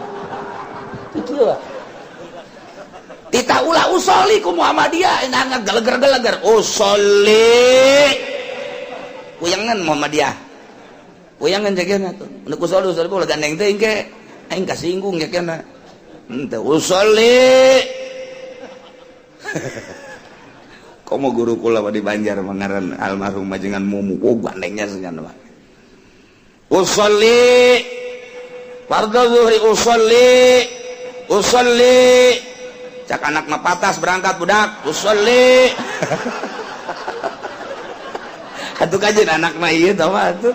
Kieu kita ulah usoli ku Muhammadiyah nahan geleger-geleger usoli kuyangan Muhammadiyah. Uyangan jagana tuh. Nu usolli usolli ulah gandeng teuing ke. Aing kasinggung jagana. Henteu usolli. Komo guru kula di Banjar mangaran almarhum majengan Mumu. Oh gandengnya sengan mah. Usolli fardhu zuhri usolli usolli cak anak mah patas berangkat budak usolli. Atuh kajeun anak mah ieu tah mah atuh.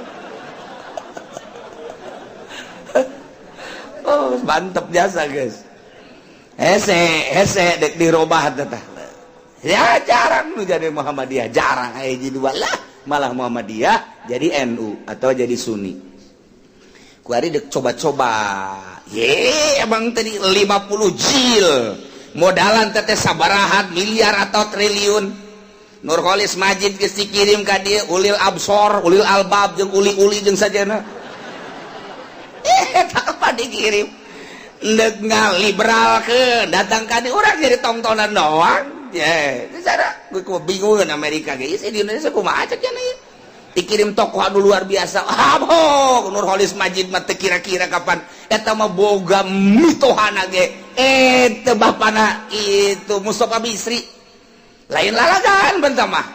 Oh mantep jasa guys. Hese hese dek dirobah teh. Ya jarang nu jadi Muhammadiyah, jarang aya hiji dua lah, malah Muhammadiyah jadi NU atau jadi Sunni. Kuari dek coba-coba. Ye, emang tadi 50 jil. Modalan teteh sabarahat miliar atau triliun. Nurholis Majid geus dikirim ka dieu ulil absor, ulil albab jeung uli-uli jeung sajana. Tak apa dikirim. Ndek ngaliberalkeun, datang ka dieu urang jadi tongtonan doang. Ya, cara gue bingung Amerika ge di Indonesia kumaha cek nya dikirim tokoh anu luar biasa. Abok Nurholis Majid mah teu kira-kira kapan eta mah boga mitohana ge teu bapana itu Mustafa Bisri lain lalagan bentah mah.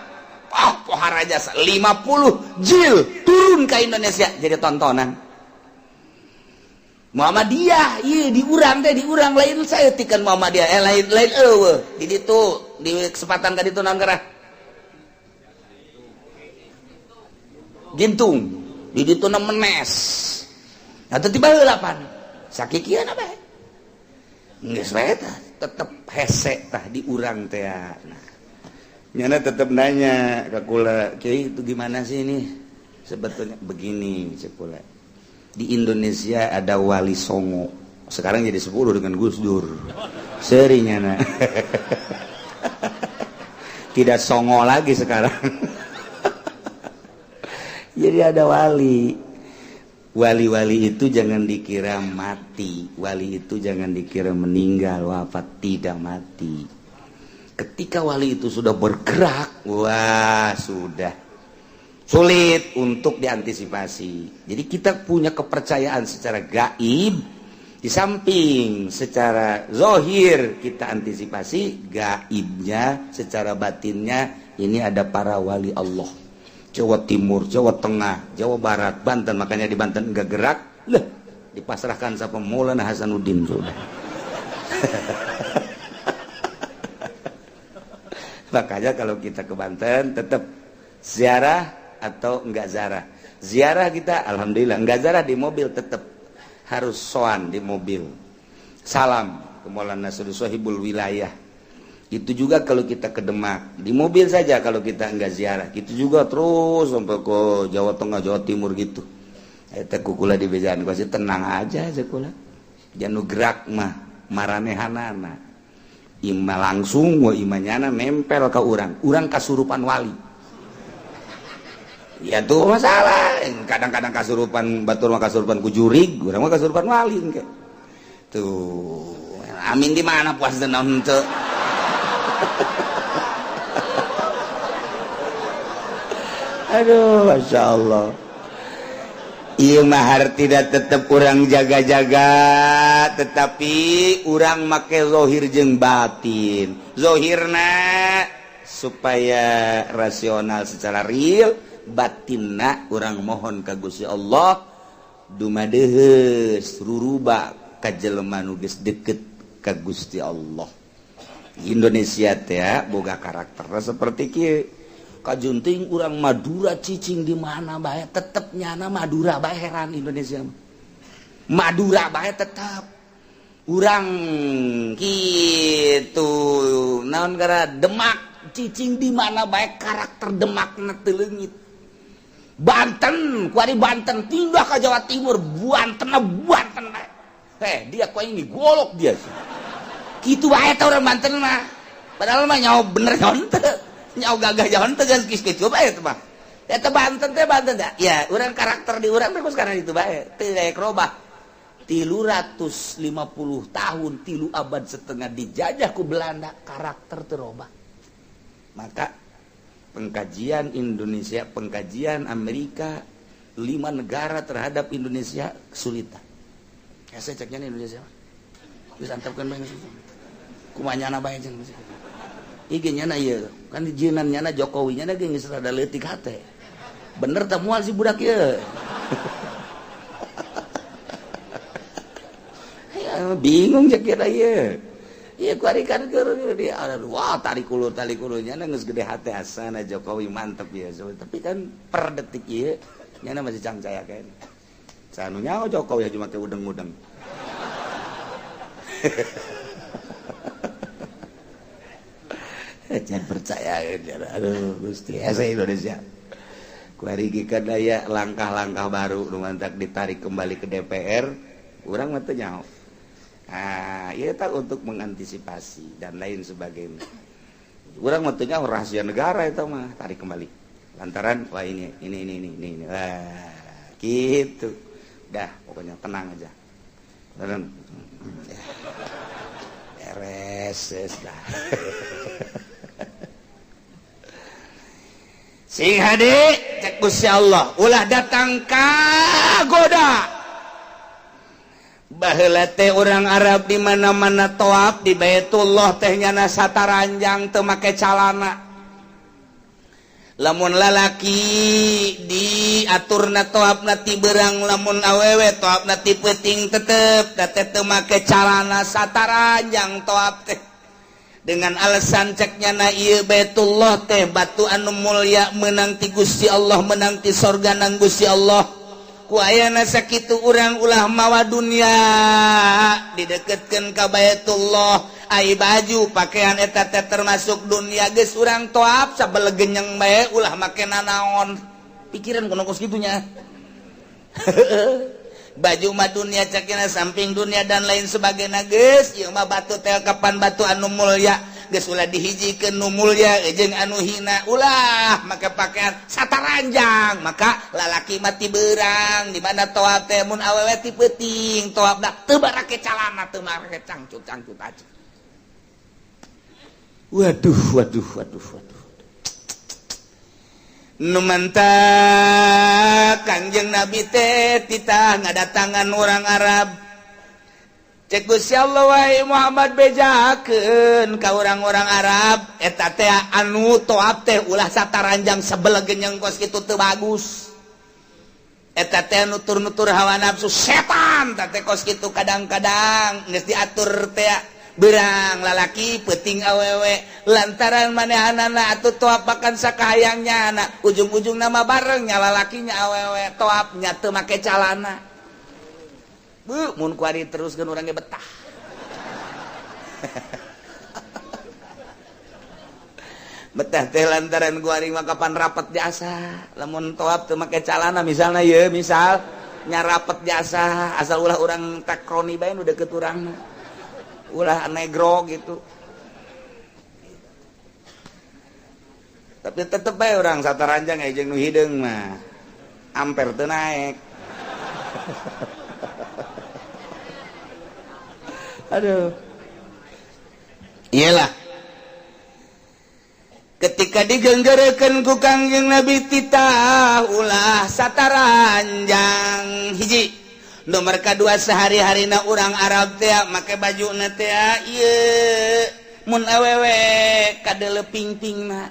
Oh, pohara jasa 50 jil turun ke Indonesia jadi tontonan. Muhammadiyah iya diurang teh diurang lain saya tikan Muhammadiyah lain lain eueuh di ditu di kesempatan ka ditu naon garah Gintung di ditu na menes atuh tiba heula pan sakikieu bae geus bae tah tetep hese tah diurang teh. Nah nyana tetep nanya ka kula, kiai itu gimana sih ini sebetulnya begini cek kula. Di Indonesia ada Wali Songo sekarang jadi 10 dengan Gus Dur serinya nah. Tidak songo lagi sekarang. Jadi ada wali. Wali-wali itu jangan dikira mati, wali itu jangan dikira meninggal wafat, tidak mati. Ketika wali itu sudah bergerak, wah sudah sulit untuk diantisipasi. Jadi kita punya kepercayaan secara gaib, di samping secara zohir kita antisipasi gaibnya, secara batinnya ini ada para wali Allah. Jawa Timur, Jawa Tengah, Jawa Barat, Banten, makanya di Banten enggak gerak, lah dipasrahkan sama Maulana Hasanuddin sudah. Makanya kalau kita ke Banten tetap ziarah atau enggak ziarah. Ziarah kita alhamdulillah, enggak ziarah di mobil tetap harus soan di mobil. Salam ke Maulana Sohibul Wilayah. Itu juga kalau kita ke Demak, di mobil saja kalau kita enggak ziarah. Gitu juga terus sampai ke Jawa Tengah, Jawa Timur gitu. Eta kukula di bejaan pasti tenang aja kula. Janu gerak mah maranehanana. Ima langsung wa imanyana nempel ke urang. Urang kasurupan wali. Ya tuh masalah. Kadang-kadang kasurupan batur mah kasurupan ku jurig, urang mah kasurupan wali engke. Tuh, amin di mana puas naon henteu. Aduh, Masya Allah. Ieu mah tidak tetep urang jaga-jaga, tetapi urang make zohir jeung batin. Zohirna supaya rasional secara real, batinna urang mohon ka Gusti Allah dumadeheus ruruba ka jelema nu geus deket ka Gusti Allah. Indonesia teh boga karakter seperti kieu. Kajunting urang Madura cicing di mana bae tetep nyana Madura bae, heran Indonesia Madura bae tetep urang gitu naon gara Demak cicing di mana bae karakter Demakna teu leungit. Banten kuari Banten pindah ke Jawa Timur Banten Banten bae. Dia kok ini golok dia sih. Kitu bae teh urang Banten mah. Padahal mah nyawa bener nyawa teu. Nyawa gagah jalan tegas kis kitu bae teh mah. Eta Banten teh Banten teh. Ya, urang karakter di urang teh sekarang itu bae. Teu daek robah. 350 tahun, 3 abad setengah dijajah ku Belanda, karakter teu robah. Maka pengkajian Indonesia, pengkajian Amerika 5 negara terhadap Indonesia kesulitan. Hese ceknya Indonesia. Geus antepkeun bae kumaha nyana bae jeung ieu nyana ieu kan dijieunnan nyana Jokowi nyana ge geus rada leutik hate. Bener teh moal si budak ieu. Bingung cek kira ieu. Ieu kuari kan keur di wah tarik ulur nyana geus gede hate asana Jokowi mantep ya. Tapi kan per detik ieu nyana masih cangcaya kene. Sanu nyaho Jokowi aja make udeng-udeng. Jangan percaya aduh Gusti asa Indonesia. Kuari ge kan aya langkah-langkah baru nu mantak ditarik kembali ke DPR, urang mah teu nyaho. Ah, ieu tah untuk mengantisipasi dan lain sebagainya. Urang mah teu nyaho rahasia negara eta mah, tarik kembali. Lantaran wah ini. Wah, gitu. Dah, pokoknya tenang aja. Tenang. Beres, dah. Sing hade cek Gusti Allah, ulah datang ka goda. Baheula teh urang Arab di mana-mana toab di Baitullah teh nyana sataranjang teu make calana. Lamun lalaki diaturna toabna ti beurang, lamun awewe toabna ti peuting tetep da teh teu make calana sataranjang toab teh. Dengan alasan ceknya na ieu Baitullah teh batu anu mulia menang ti Gusti Allah, menang ti sorga nang Gusti Allah. Ku ayana sakitu urang ulah mawa dunia dideketkeun ka Baitullah. Ai baju pakaian eta teh termasuk dunia geus urang toab sabelegenyeng bae ulah make nanaon. Pikiran kuno kos kitunya. Baju mah dunia cekina samping dunia dan lain sebagainya geus ieu mah batu teh kapan batu anu mulia geus ulah dihijikeun nu mulia jeung anu hina ulah make pakaian sataranjang. Maka lalaki mah ti beurang di mana toab teh mun awewe ti peuting toabna teu barake calana teu marake cangcut-cangcut aja. Waduh waduh waduh waduh. Nu mantak Kangjeng Nabi teh titah ngadatangan orang Arab. Cek Gusti Allah wahai Muhammad bejakeun ka orang-orang Arab eta teh anu toab teh ulah sataranjang sebelegenyeng kos kitu teu bagus. Eta teh nutur-nutur hawa nafsu setan teh kos kitu kadang-kadang geus diatur teh berang lalaki peuting awewe lantaran manehanana atuh toab makan sakahayangnya anak ujung-ujung nama barengnya lalakinya awewe toabnya teu make calana. Bu mun kuari teruskeun urang ge betah. Betah teh lantaran kuari mah kapan rapet jasa lamun toab teu make calana misalna ye misal nya rapet jasa asal ulah urang takroni bae nu deukeut urang ulah negro gitu. Tapi tetep bae urang sataranjang aya jeung nu hideung mah amper teu naek. Aduh. Iyalah. Ketika digenggeurekeun ku Kangjeng Nabi titah ulah sataranjang hiji. Nomor kedua sehari-harina urang Arab teh make bajuna teh ieu mun awewe kadeuleu pingpingna.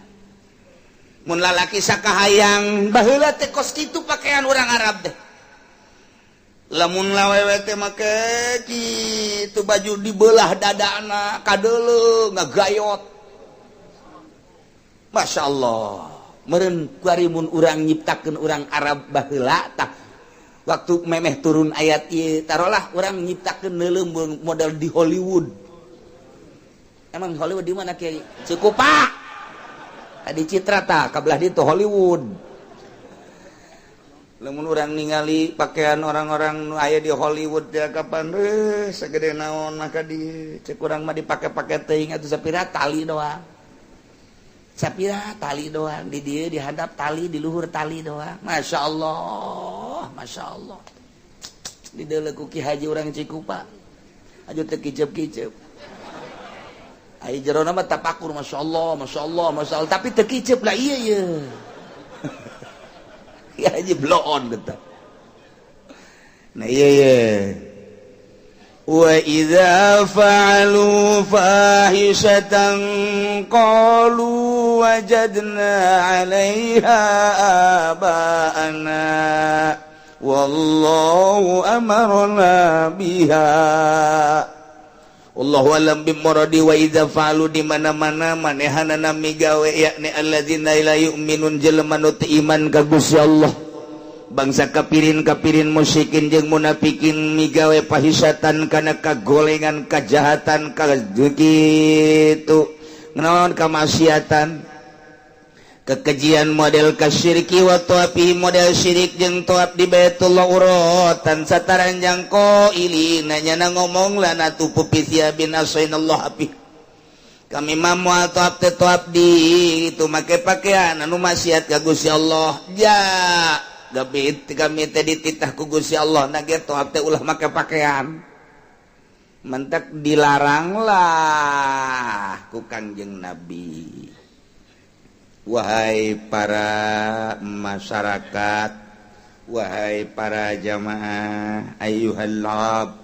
Mun lalaki sakahayang baheula teh kos kitu pakaian urang Arab teh. Lamun awewe teh make kitu baju dibelah dadana kadeuleu ngagayot. Masya Allah. Meureun kuari mun urang nyiptakeun urang Arab baheula tah waktu memeh turun ayat ieu tarolah urang nyiptakeun neuleum model di Hollywood. Emang Hollywood di mana kiai? Cikupa. Tadi Citra tah kabelah ditu Hollywood. Lamun urang ningali pakaian orang-orang nu aya di Hollywood ya kapan segede naon maka di cek urang mah dipake-pake teuing atuh sapira tali doang. Sapira tali doang di dieu dihadap tali di luhur tali doang. Masya Allah, Masya Allah. Di deuleu ku Ki Haji urang Cikupa. Aju teu kicep-kicep. Ai jerona mah tapakur Masya Allah, Masya Allah, Masya Allah, tapi teu kicep lah iya ieu. Ki Haji bloon eta. Nah, iya. وإذا فعلوا فاحشة قالوا وجدنا عليها آباءنا والله أمرنا بها Allahu a'lam bimuradi. Wa idza fa'alu, di mana-mana manehanana migawe, yakni alladzina la yu'minun, jelema nu teu iman ka Gusti Allah, bangsa kapirin kapirin, musyrikin jeung munafikin, migawe fahisyatan kana kagolengan, kajahatan, ka kitu naon, kamaksiatan, kekejian, model kasyirki wa tawafi, model syirik jeung tawaf di Baitullah, uratan sataranjang, qailina, nyana ngomong, la nathufu fi tsiyabin ashainallah fi, kami mah moal tawaf teh, tawaf di itu make pakaian anu maksiat ka Gusti Allah. Ja gabi kami teh dititah ku Gusti Allah na ge tawaf teh ulah make pakaian. Mentek dilarang lah ku Kangjeng Nabi. Wahai para masyarakat, wahai para jamaah, ayyuhal arab,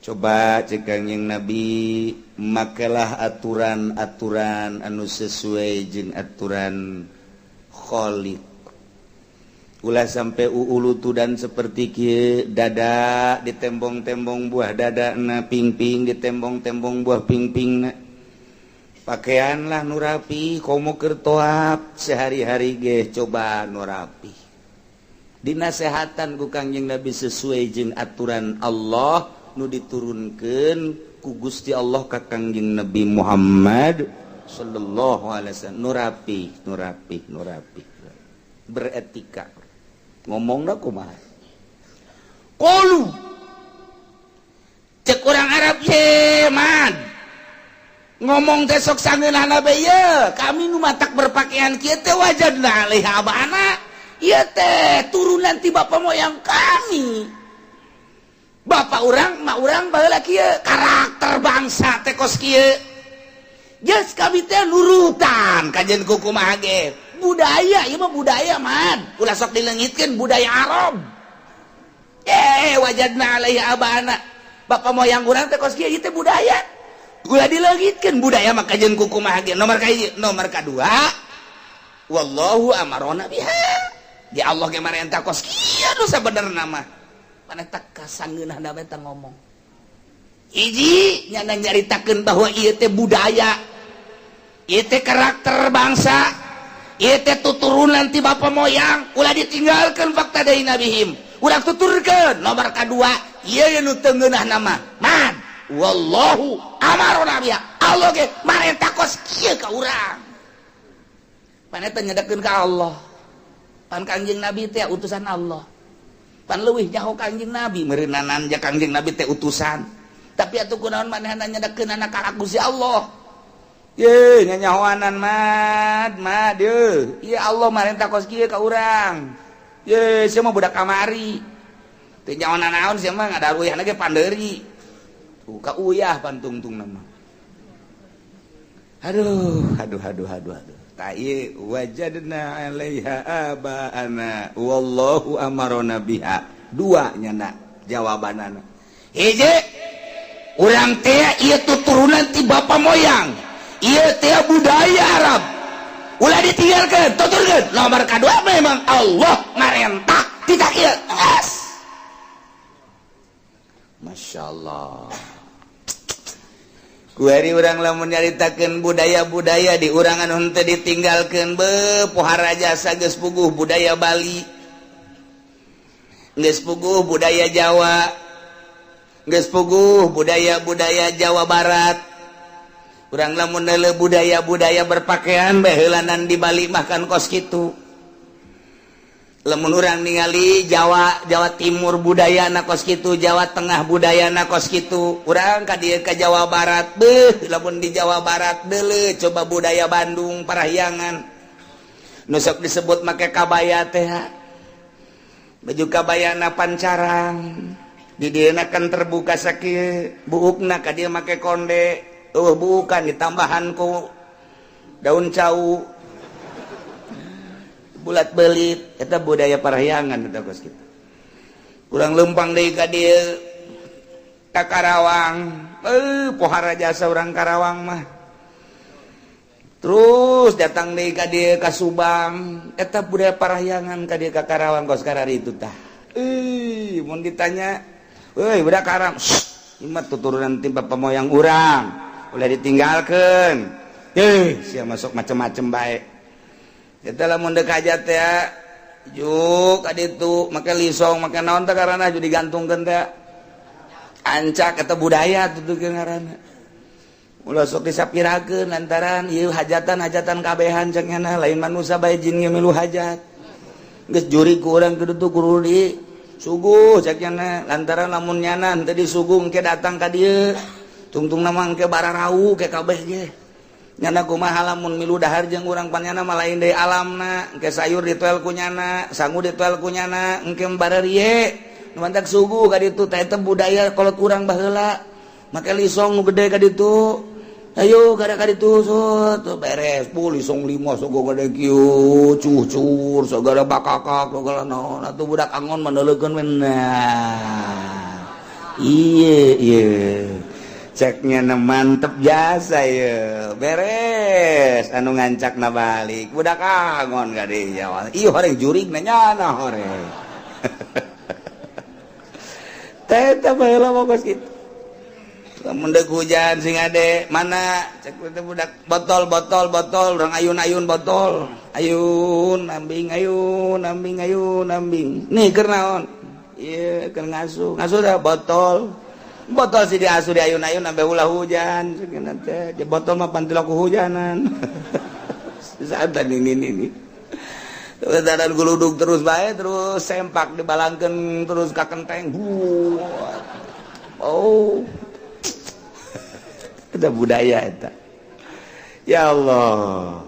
coba cek Kangjeng Nabi, makelah aturan-aturan anu sesuai jeung aturan Khaliq. Ulah sampai uulutudan seperti kieu, dada ditembong-tembong, buah dada na, pingping ditembong-tembong, buah pingping na. Pakaianlah nu rapi, komo keur toap, sehari-hari ge coba nu rapi. Dinasehatan ku Kangjeng Nabi sesuai jeung aturan Allah nu diturunkeun ku Gusti Allah ka Kangjeng Nabi Muhammad sallallahu alaihi wasallam. Nu rapi, nu rapi, nu rapi, beretika ngomongna kumaha. Qalu, cek urang Arab, ye man, ngomong teh sok sangeunahna bae ye, kami nu matak berpakaian kieu teh wajadna alaiha abana, ieu teh turunan ti bapak moyang kami, bapak urang, mak urang baheula kieu, karakter bangsa teh kos kieu. Geus kami teh nurutan kajen kumaha ge budaya ieu mah, budaya man, ulah sok dileungitkeun budaya Arab. Eh, wajadna alaiha abana, bapak moyang urang teh kos kieu, ieu teh budaya, ulah dileungitkeun budaya mah kajen kumaha ge. Nomor kahiji. Nomor kadua, wallahu amarona biha, di Allah ge marentah kos kieu. Nu sabenerna mah mana tak kasangeunahna bae ngomong. Hiji, nyana nyaritakeun bahwa ieu teh budaya, ieu teh karakter bangsa, ieu teh tuturunan ti bapak moyang, ulah ditinggalkeun fakta dari nabihim, ulah tuturkeun. Nomor kadua, ieu nu teu ngeunah nama man, wallahu amarona biha, Allah ge marentah kos kieu ka urang. Pan eta nyedekeun ka Allah, pan Kangjeng Nabi teh utusan Allah, pan leuwih nyaho Kangjeng Nabi meureunanan ja Kangjeng Nabi teh utusan. Tapi atuh kunaon manehna nyedekeun anak ka Gusti Allah? Ye nyanyahoanan mad mad ye, ieu Allah marentah kos kieu ka urang. Ye sia mah budak kamari teu nyaho naon, sia mah ngadaruyahna ge pandeuri. Tuh ka uyah pantungtung nama. Aduh, aduh, aduh, aduh, aduh. Tai wajadna 'alaiha aba'ana wallahu amarona biha. Dua nyana jawabanana. Hiji, urang teh ieu tuturunan ti bapa moyang. Ieu teh budaya Arab. Ulah ditinggalkeun, tuturkeun. Nomor kadua, memang Allah marentah tidak ieu. As. Masya Allah. Kuari urang lamun nyaritakeun budaya-budaya di urang anu henteu ditinggalkeun, be pohara jasa geus puguh budaya Bali, geus puguh budaya Jawa, geus puguh budaya-budaya Jawa Barat. Urang lamun neuleuh budaya-budaya berpakaian baheulanan di Bali mah kan kos kitu. Lamun urang ningali Jawa, Jawa Timur budaya kos kitu, Jawa Tengah budaya kos kitu. Urang ka dieu ka Jawa Barat, beuh, lamun di Jawa Barat deuleu coba budaya Bandung, Parahyangan, nu sok disebut make kabaya teh, baju kabayana pancarang, di dieu kan terbuka sakieu buukna, ka dieu make konde, eueuh buukan, ditambahan ku daun cau bulat belit. Eta budaya Parahyangan, eta kos kitu. Urang lempang deui ka dieu ka Karawang. Pohara jasa urang Karawang mah. Terus datang deui ka dieu ka Subang, eta budaya Parahyangan ka dieu ka Karawang kos kararitu tah. Mun ditanya, "Euy, budak Karawang, ieu mah tuturunan ti bapa moyang urang, ulah ditinggalkeun." Sia masuk macem-macem bae. Eta lamun deuk hajat teh juk ka ditu make lisong, make naon teh karana ju digantungkeun teh. Ancak eta budaya tuh ngaranna. Ulah sok disapirakeun lantaran ieu hajatan-hajatan kabehan cek nyana, lain manusia bae, jin ge milu hajat. Geus jurig ku urang kudu tuh kudu di suguh cek nyana, lantaran lamun nyana henteu disuguh engke datang ka dieu tungtung nama engke bararau ke kabeh ge. Nyana kumaha lamun milu dahar jeung urang, pan nyana mah lain deui alamna, engke sayur ditoel ku nyana, sangu ditoel ku nyana, engke bararie. Nu mantak suguh ka ditu teh, eta budaya kolot urang baheula. Make lisong nu gede ka ditu. Ayo kada ka ditu tuh beres. Bu lisong lima sogo gede kieu, cucur segala bakakak segala naon atuh budak angon mandeleukeun we. Nah. Ieu ieu. Ceknya na mantep jasa ye. Beres anu ngancak na balik. Budak angon ka dinya. Ieu horeng jurig na nyana horeng. Teh teh baheula mah kos kitu. Lamun deuk hujan sing ade mana cek teh budak botol botol botol, urang ayun-ayun botol. Ayun ambing, ayun ambing, ayun ambing. Nih keur naon? Ieu keur ngasuh. Ngasuh dah botol. Botol si diasuh di ayun-ayun sampai ulah hujan. Sekian teh di botol mah pantil ku hujanan. Saat ini. Terus guludug terus bae, terus sempak dibalangkeun terus ka kenteng. Oh. Eta budaya eta. Ya Allah.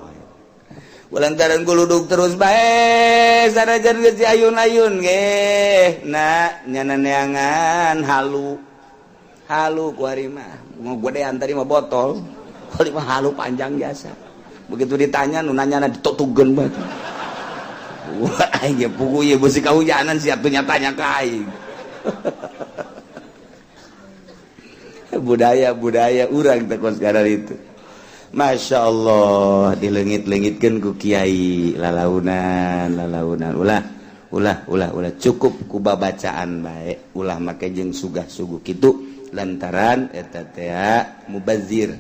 Lantaran guludug terus bae sanajan geus ayun-ayun ge. Nah, nyana neangan halu. Halu ku ari mah. Mau gedean tadi mah botol. Kali mah halu panjang jasa. Begitu ditanya nu nanyana ditutugeun bae. Wah, aing ge puguh ieu beusi kahujanan siap tuh nyatanya ka aing. Budaya-budaya urang teh kos itu. Masya Allah, dileungit-leungitkeun ku kiai lalaunan lalaunan. Ulah ulah ulah ulah, cukup ku babacaan bae, ulah make jeung sugah-suguh kitu lantaran eta teh mubazir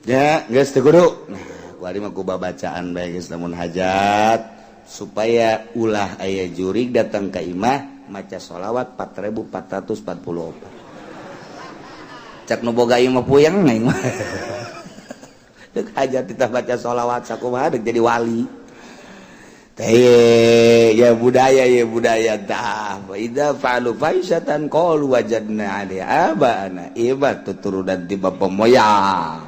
ya. Geus teu kudu. Nah, ku ari mah ku babacaan bae geus. Lamun hajat supaya ulah aya jurig datang ka imah, maca sholawat 4444. Cak nu boga ieu mah puyeng aing mah. Deuk hajat kita baca sholawat sakumaha deuk jadi wali teh ya. Budaya ya, budaya tah. Wa idza fa'alu fahisatan qalu wajadna 'alaiha aba'ana. Ieu mah tuturunan ti bapa moyang.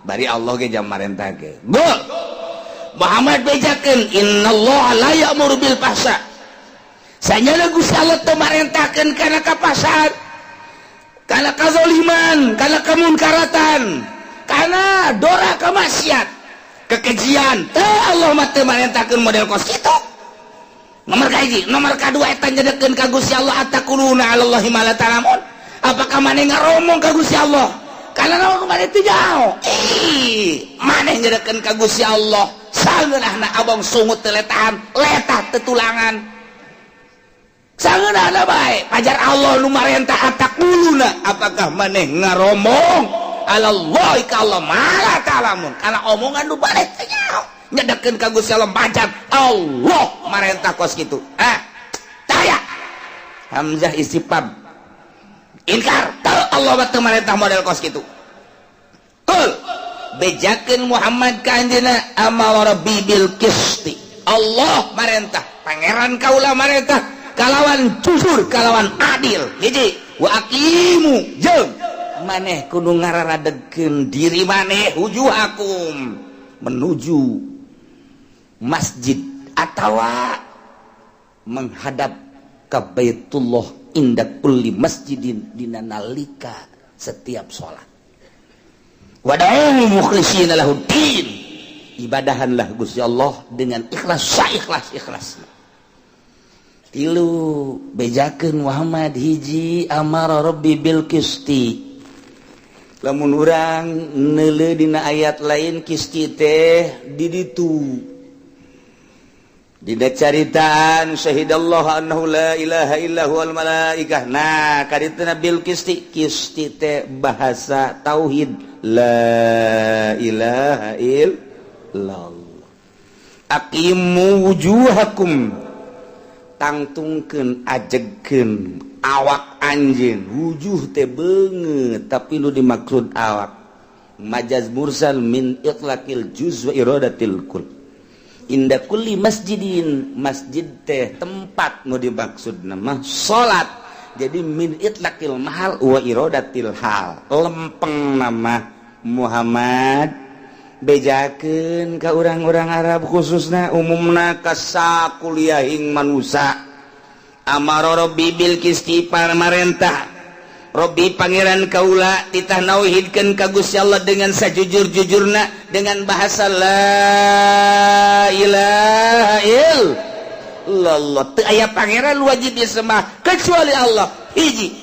Bari Allah ge jam marentah ge. Gol Muhammad bejakeun, innallaha la ya'muru bil fahsya. Sanyana Gusti Allah teu marentahkeun kana kapasaan, kana kazoliman, kana kemunkaratan, kana dora kemaksiat, kekejian teh. Allah mah teu marentahkeun model kos kitu. Nomor kahiji. Nomor kadua, eta nyedekeun ka Gusti Allah, ataquluna 'alallahi ma la ta'lamun. Apakah maneh ngaromong ka Gusti Allah karena naon maneh teu nyaho? Ih, maneh nyedekeun ka Gusti Allah sangeunahna abong sungut teu letahan, letah tetulangan, sangeunahna bae. Pajar Allah nu marentah, ataquluna, apakah maneh ngaromong, alallahi ka Allah, ma la ta'lamun, kana omongan nu maneh teu nyaho, nyedekeun ka Gusti Allah majar Allah marentah kos kitu. Ah, taya hamzah istifham inkar teu, Allah mah teu marentah model kos kitu. Kul, bejakeun Muhammad ka anjeunna, amara rabbi bil qisti. Allah marentah, pangeran kaula marentah kalawan jujur, kalawan adil. Hiji, wa aqimu, jeung maneh kudu ngararadegkeun diri maneh, wujuhakum, menuju masjid atawa menghadap ke Baitullah, inda kulli masjidin, dina nalika setiap salat. Wad'u mukhlishina lahuddin, ibadahanlah Gusti Allah dengan ikhlas, saikhlas ikhlas. Tilu, bejakeun Muhammad. Hiji, amara rabbi bil qisti. Lamun urang neuleuh dina ayat lain, qisti teh di ditu dina caritaan syahidallahu annahu la ilaha illa huwal malaikah. Nah, kadituna bil qisti. Qisti teh bahasa tauhid, la ilaha illallah. Aqimu wujuhakum, tangtungkeun, ajegkeun awak anjeun. Wujuh teh beungeut, tapi nu dimaksud awak. Majaz mursal min itlaqil juz wa iradatil kull. Inda kulli masjidin, masjid teh tempat, nu dimaksud nama salat. Jadi min itlaqil mahal wa iradatil hal. Lempeng nama Muhammad, bejakeun ka urang-urang Arab khususna, umumna ka sakuliahing manusia. Amara robbi bil qisti, marentah Robbi pangeran kaula, titah nauhidkeun ka Gusti Allah dengan sajujur-jujurna, dengan bahasa la ilaha illallah. Teu aya pangeran wajib disembah kecuali Allah. Hiji,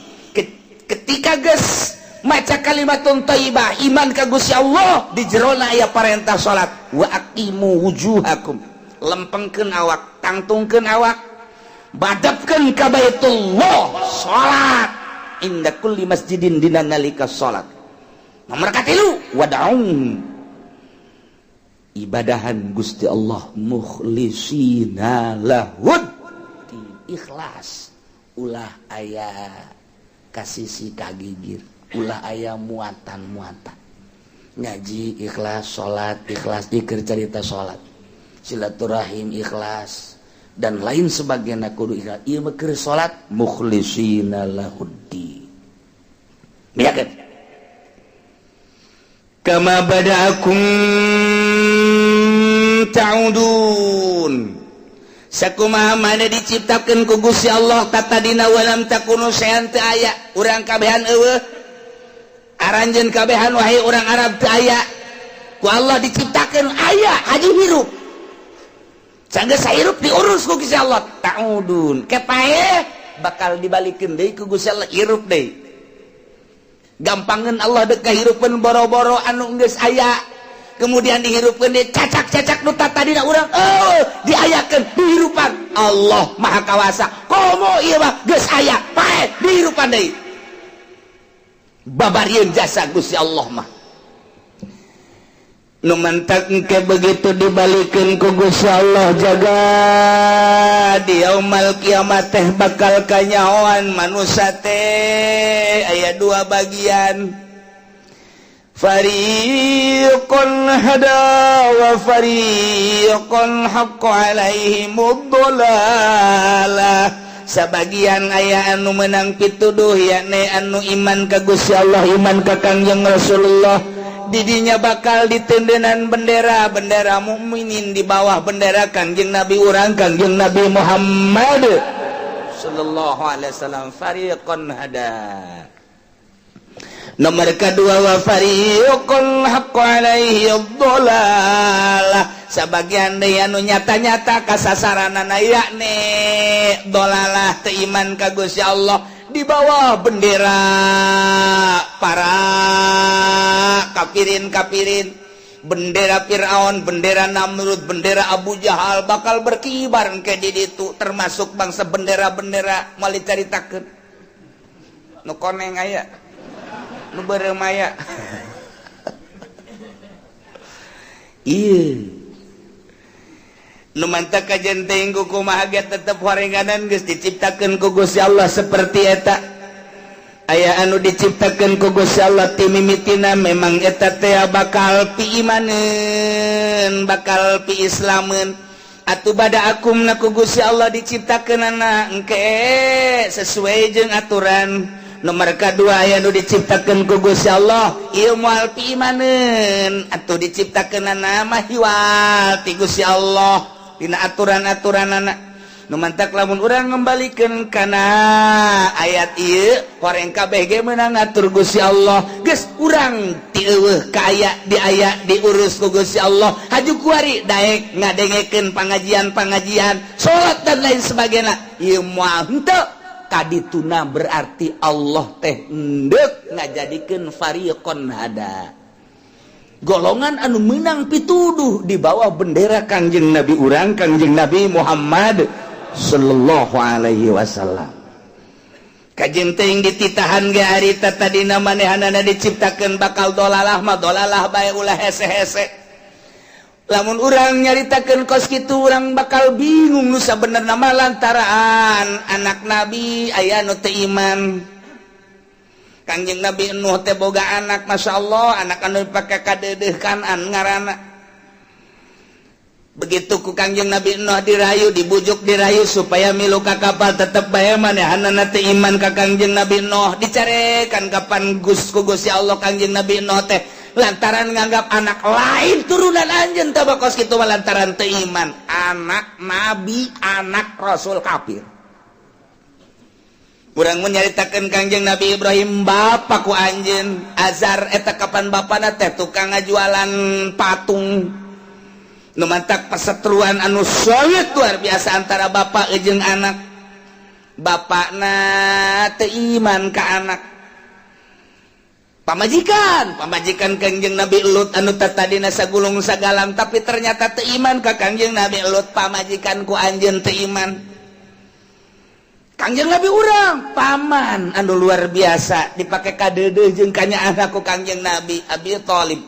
ketika geus maca kalimatun thayyibah, iman ka Gusti Allah, di jerona aya parentah salat. Wa aqimu wujuhakum, lempengkeun awak, tangtungkeun awak, badapkeun ka Baitullah, salat. Inda kulli masjidin, dina nalika salat. Nomor katilu, wad'u, ibadahan Gusti Allah, mukhlisina lahud, ikhlas, ulah aya kasisi kagigir, ulah aya muatan-muatan. Ngaji ikhlas, salat ikhlas, dikir, cerita salat, silaturahim ikhlas, dan lain sebagainya kudu ikhlas. Ieu mah keur salat, mukhlisina lahuddin. Miyakeun kama bada'akum ta'udun, sakumaha mana diciptakeun ku Gusti Allah tatadina. Walam takunu syai'an, teu aya urang kabehan, eueuh aranjeun kabehan, wahai orang Arab, teu aya. Ku Allah diciptakeun aya, haji hirup. Sanggeus hirup diurus ku Gusti Allah. Ta'udun, kepae bakal dibalikeun deui ku Gusti Allah, hirup deui. Gampangeun Allah dek kahirupeun boro-boro anu geus aya, kemudian dihirupkeun deui. Cacak-cacak nu tadina urang, oh, diayakeun, dihirupan. Allah Maha Kawasa. Komo ieu mah geus aya, pae dihirupan deui. Babarieun jasa Gusti Allah mah. Nu mantak ke begitu dibalikeun ku Gusti Allah, jaga di yaumal kiamat teh bakal kanyahoan manusia teh aya dua bagian, fariqun hada wa fariqun haqqa alaihimud dhalalah. Sebagian aya anu menang pituduh, yakni anu iman ka Gusti Allah, iman ka Kangjeng Rasulullah. Didinya bakal ditendenan bendera, bendera mukminin, di bawah bendera Kangjeng Nabi urang, Kangjeng Nabi Muhammad sallallahu alaihi wasallam. Fariqun hada. Nomor kedua, wa fariqun haqqa alaihi dhalalah, sebagian deui anu nyata-nyata kasasaranana, yakni dolalah, teu iman ka Gusti Allah, di bawah bendera para kafirin-kafirin, bendera Fir'aun, bendera Namrud, bendera Abu Jahal bakal berkibar ke di ditu, termasuk bangsa bendera-bendera moal dicaritakeun. Nu koneng aya, nu beureum aya. Iya, nu mantak kajen teuing kumaha ge tetep horenganan geus diciptakeun ku Gusti Allah seperti eta. Aya anu diciptakeun ku Gusti Allah ti mimitina memang eta teh bakal piimaneun, bakal piislameun. Atuh bada akum na ku Gusti Allah diciptakeunana engke sesuai jeung aturan. Nomor kedua, aya nu diciptakeun ku Gusti Allah ieu moal piimaneun, atuh diciptakeunana mah hiwal ti Gusti Allah dina aturan-aturanana. Nu mantak lamun urang ngembalikan kana ayat ieu, horeng kabeh ge meunang ngatur Gusti Allah. Geus urang ti eueuh ka aya, di aya diurus ku Gusti Allah. Haju kuari daek ngadengekeun pangajian-pangajian, salat, dan lain sebagainya, ieu moal henteu kadituna. Berarti Allah teh endek ngajadikeun fariqon hada, golongan anu menang pituduh di bawah bendera Kangjeng Nabi urang, Kangjeng Nabi Muhammad sallallahu alaihi wasallam. Kajeng teuing dititahan ge harita tadina manehanana diciptakeun bakal dolalah mah dolalah bae, ulah hese-hese. Lamun urang nyaritakeun kos kitu, urang bakal bingung nu sabenerna mah, lantaran anak nabi aya nu teu iman. Kangjeng Nabi Nuh teh boga anak, Masya Allah, anak anu dipake kadeudeuh Kanan ngaranna. Begitu ku Kangjeng Nabi Nuh dirayu, dibujuk, dirayu supaya milu ka kapal, tetep bae manehanana teu iman ka Kangjeng Nabi Nuh. Dicarekan kapan Gus ku Gusti Allah Kangjeng Nabi Nuh teh lantaran nganggap anak lain turunan anjeun teh kos kitu mah, lantaran teu iman. Anak nabi, anak rasul kafir. Urang menyaritakan Kangjeng Nabi Ibrahim, bapak ku anjeun Azar eta kapan bapana teh tukang ngajualan patung. Nu mantak perseteruan anu solid luar biasa antara bapak jeung anak. Bapakna teu iman ka anak. Pamajikan, pamajikan Kangjeng Nabi Lut anu tadina sagulung sagalang, tapi ternyata teu iman ka Kangjeng Nabi Lut. Pamajikan ku anjeun teu iman. Kangjeng Nabi urang, paman anu luar biasa dipakai kadeudeuh jeung kanyaah ku Kangjeng Nabi Abi Thalib,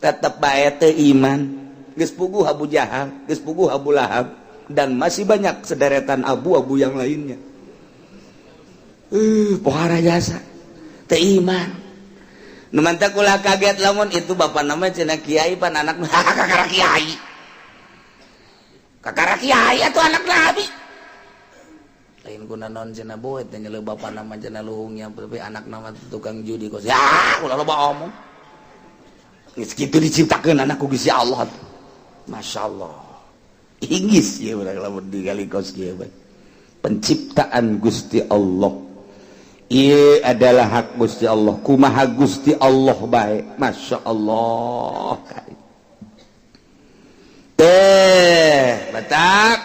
tetep bae teu iman. Geus puguh Abu Jahal, geus puguh Abu Lahab, dan masih banyak sederetan abu-abu yang lainnya. Pohara jasa teu iman. Nu mantak ulah kaget lamun itu bapak nama cenah kiai, pan anak kakara kiai, kakara kiai atau anak nabi lain guna non cenah boet teh nyeleu bapak nama cenah luhungnya, tapi anak nama tukang judi kos ya. Ulah loba omong. Geus kitu diciptakeun anak ku Gusti Allah. Masya Allah, inggis ya urang lamun digali kos kieu. Penciptaan Gusti Allah. Ieu adalah hak Gusti Allah. Kumaha Gusti Allah baik. Masya Allah. Teh batak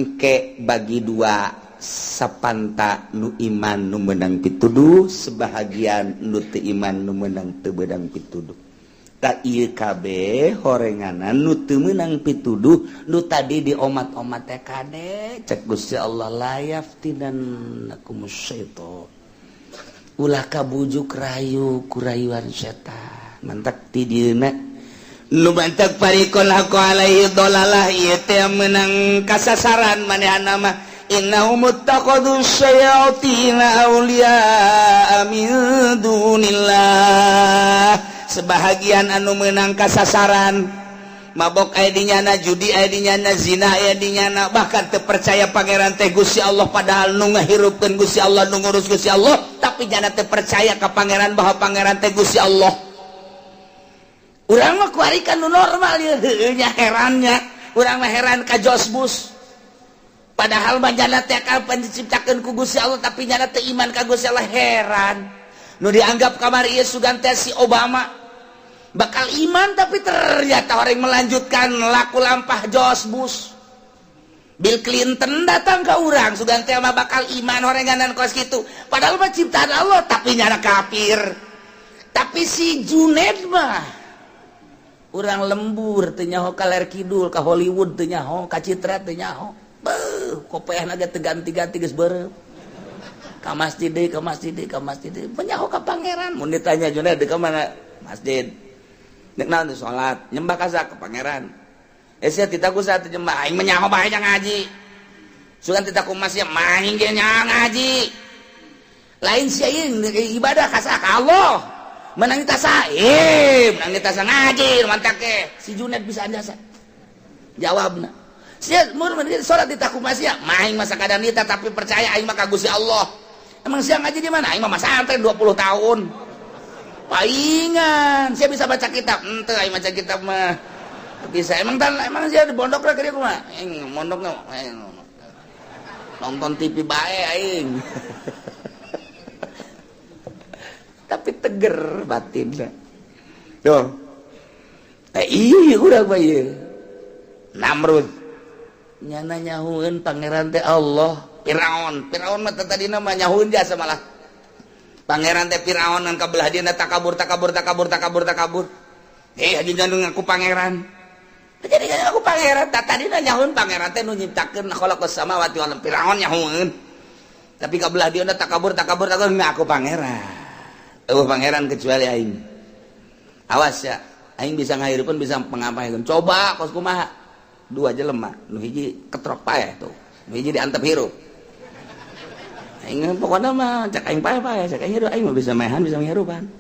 engke bagi dua sapanta, nu iman nu menang pituduh, sebahagian nu teu iman nu menang teu beunang pituduh. Tak ieu kabeh horenganan nu teu meunang pituduh, nu tadi di omat-omat teh. Kade cek Gusti Allah, la yaftinannakum syaitan, ulah kabujuk rayu kurayuan setan. Mantak ti dieuna nu mantak fariqon haqqo alaihi dolalah, ieu teh menang kasasaran manehna mah. Innahum ittakhadhu syayatina awliya min dunillah. Sebahagian anu menang kasasaran, mabok aya di nyana, judi aya di nyana, zina aya di nyana, bahkan teu percaya pangeran teh Gusti Allah, padahal nu ngahirupkeun Gusti Allah, nu ngurus Gusti Allah, tapi nyana teu percaya ka pangeran bahwa pangeran teh Gusti Allah. Urang mah kuari kan nu normal ya. Heueuh nya, herannya urang mah heran ka George Bush, padahal mah nyana teh kapan diciptakeun ku Gusti Allah, tapi nyana teu iman ka Gusti Allah. Heran nu dianggap kamari ieu sugan teh si Obama bakal iman, tapi ternyata orang melanjutkan laku lampah George Bush. Bill Clinton datang ke urang, sugan teh mah bakal iman horenganan kos gitu, padahal mah ciptaan Allah, tapi nyana kafir. Tapi si Junet mah urang lembur teu nyaho ka ler kidul, ka Hollywood teu nyaho, ka Citra teu nyaho. Beuh, kopeahna ge teu ganti-ganti, geus beureum. Ka masjid deui, ka masjid deui, ka masjid deui, nyaho ka pangeran. Mun ditanya, "Junet di mana?" "Masjid." "Nek naon?" "Salat." "Nyembah ka ka pangeran?" "Eh, sia tita ku saat nyembah." "Aing mah nyaho bae ngaji." "Sugan tita ku masjid?" "Maing ge ngaji." "Lain sia ieu ibadah ka ka Allah." "Menang tasa, eh menang tasa ngaji." Mantak ke si Junet bisa jasa jawabna. Sia mun salat di taku masjid? "Maing masa kadang nita, tapi percaya aing mah ka Gusti Allah." "Emang sia ngaji di mana?" "Aing mah masantren 20 tahun." "Paingan sia bisa baca kitab?" "Ente, aing baca kitab mah." Bisa emang tan, emang sih di pondok lah kerja kumaha? Aing mondok nonton TV bae aing. Tapi teger batinna. Tuh. Iya urang mah ieu. Namrud nyana nyahueun pangeran teh Allah. Firaun, Firaun mah tadina mah nyahueun jasa malah. Pangeran teh Firaun ngan kabelah dieuna takabur takabur takabur takabur takabur. Haji ngaku pangeran. Jadi aku pangeran, tadina nyahueun pangeran teh nu nyiptakeun khalaqas samawati wal ardh. Firaun nyahueun. Tapi kabelah dieuna takabur takabur takabur ngaku pangeran. Eueuh pangeran kecuali aing. Awas ya, aing bisa ngahirupeun bisa pengapaikeun. Coba kos kumaha? Dua jelema, nu hiji ketrok paeh tuh. Nu hiji diantep hirup. Aing pokona mah cak aing paeh-paeh, cak aing hirup aing mah bisa maehan bisa ngirupan.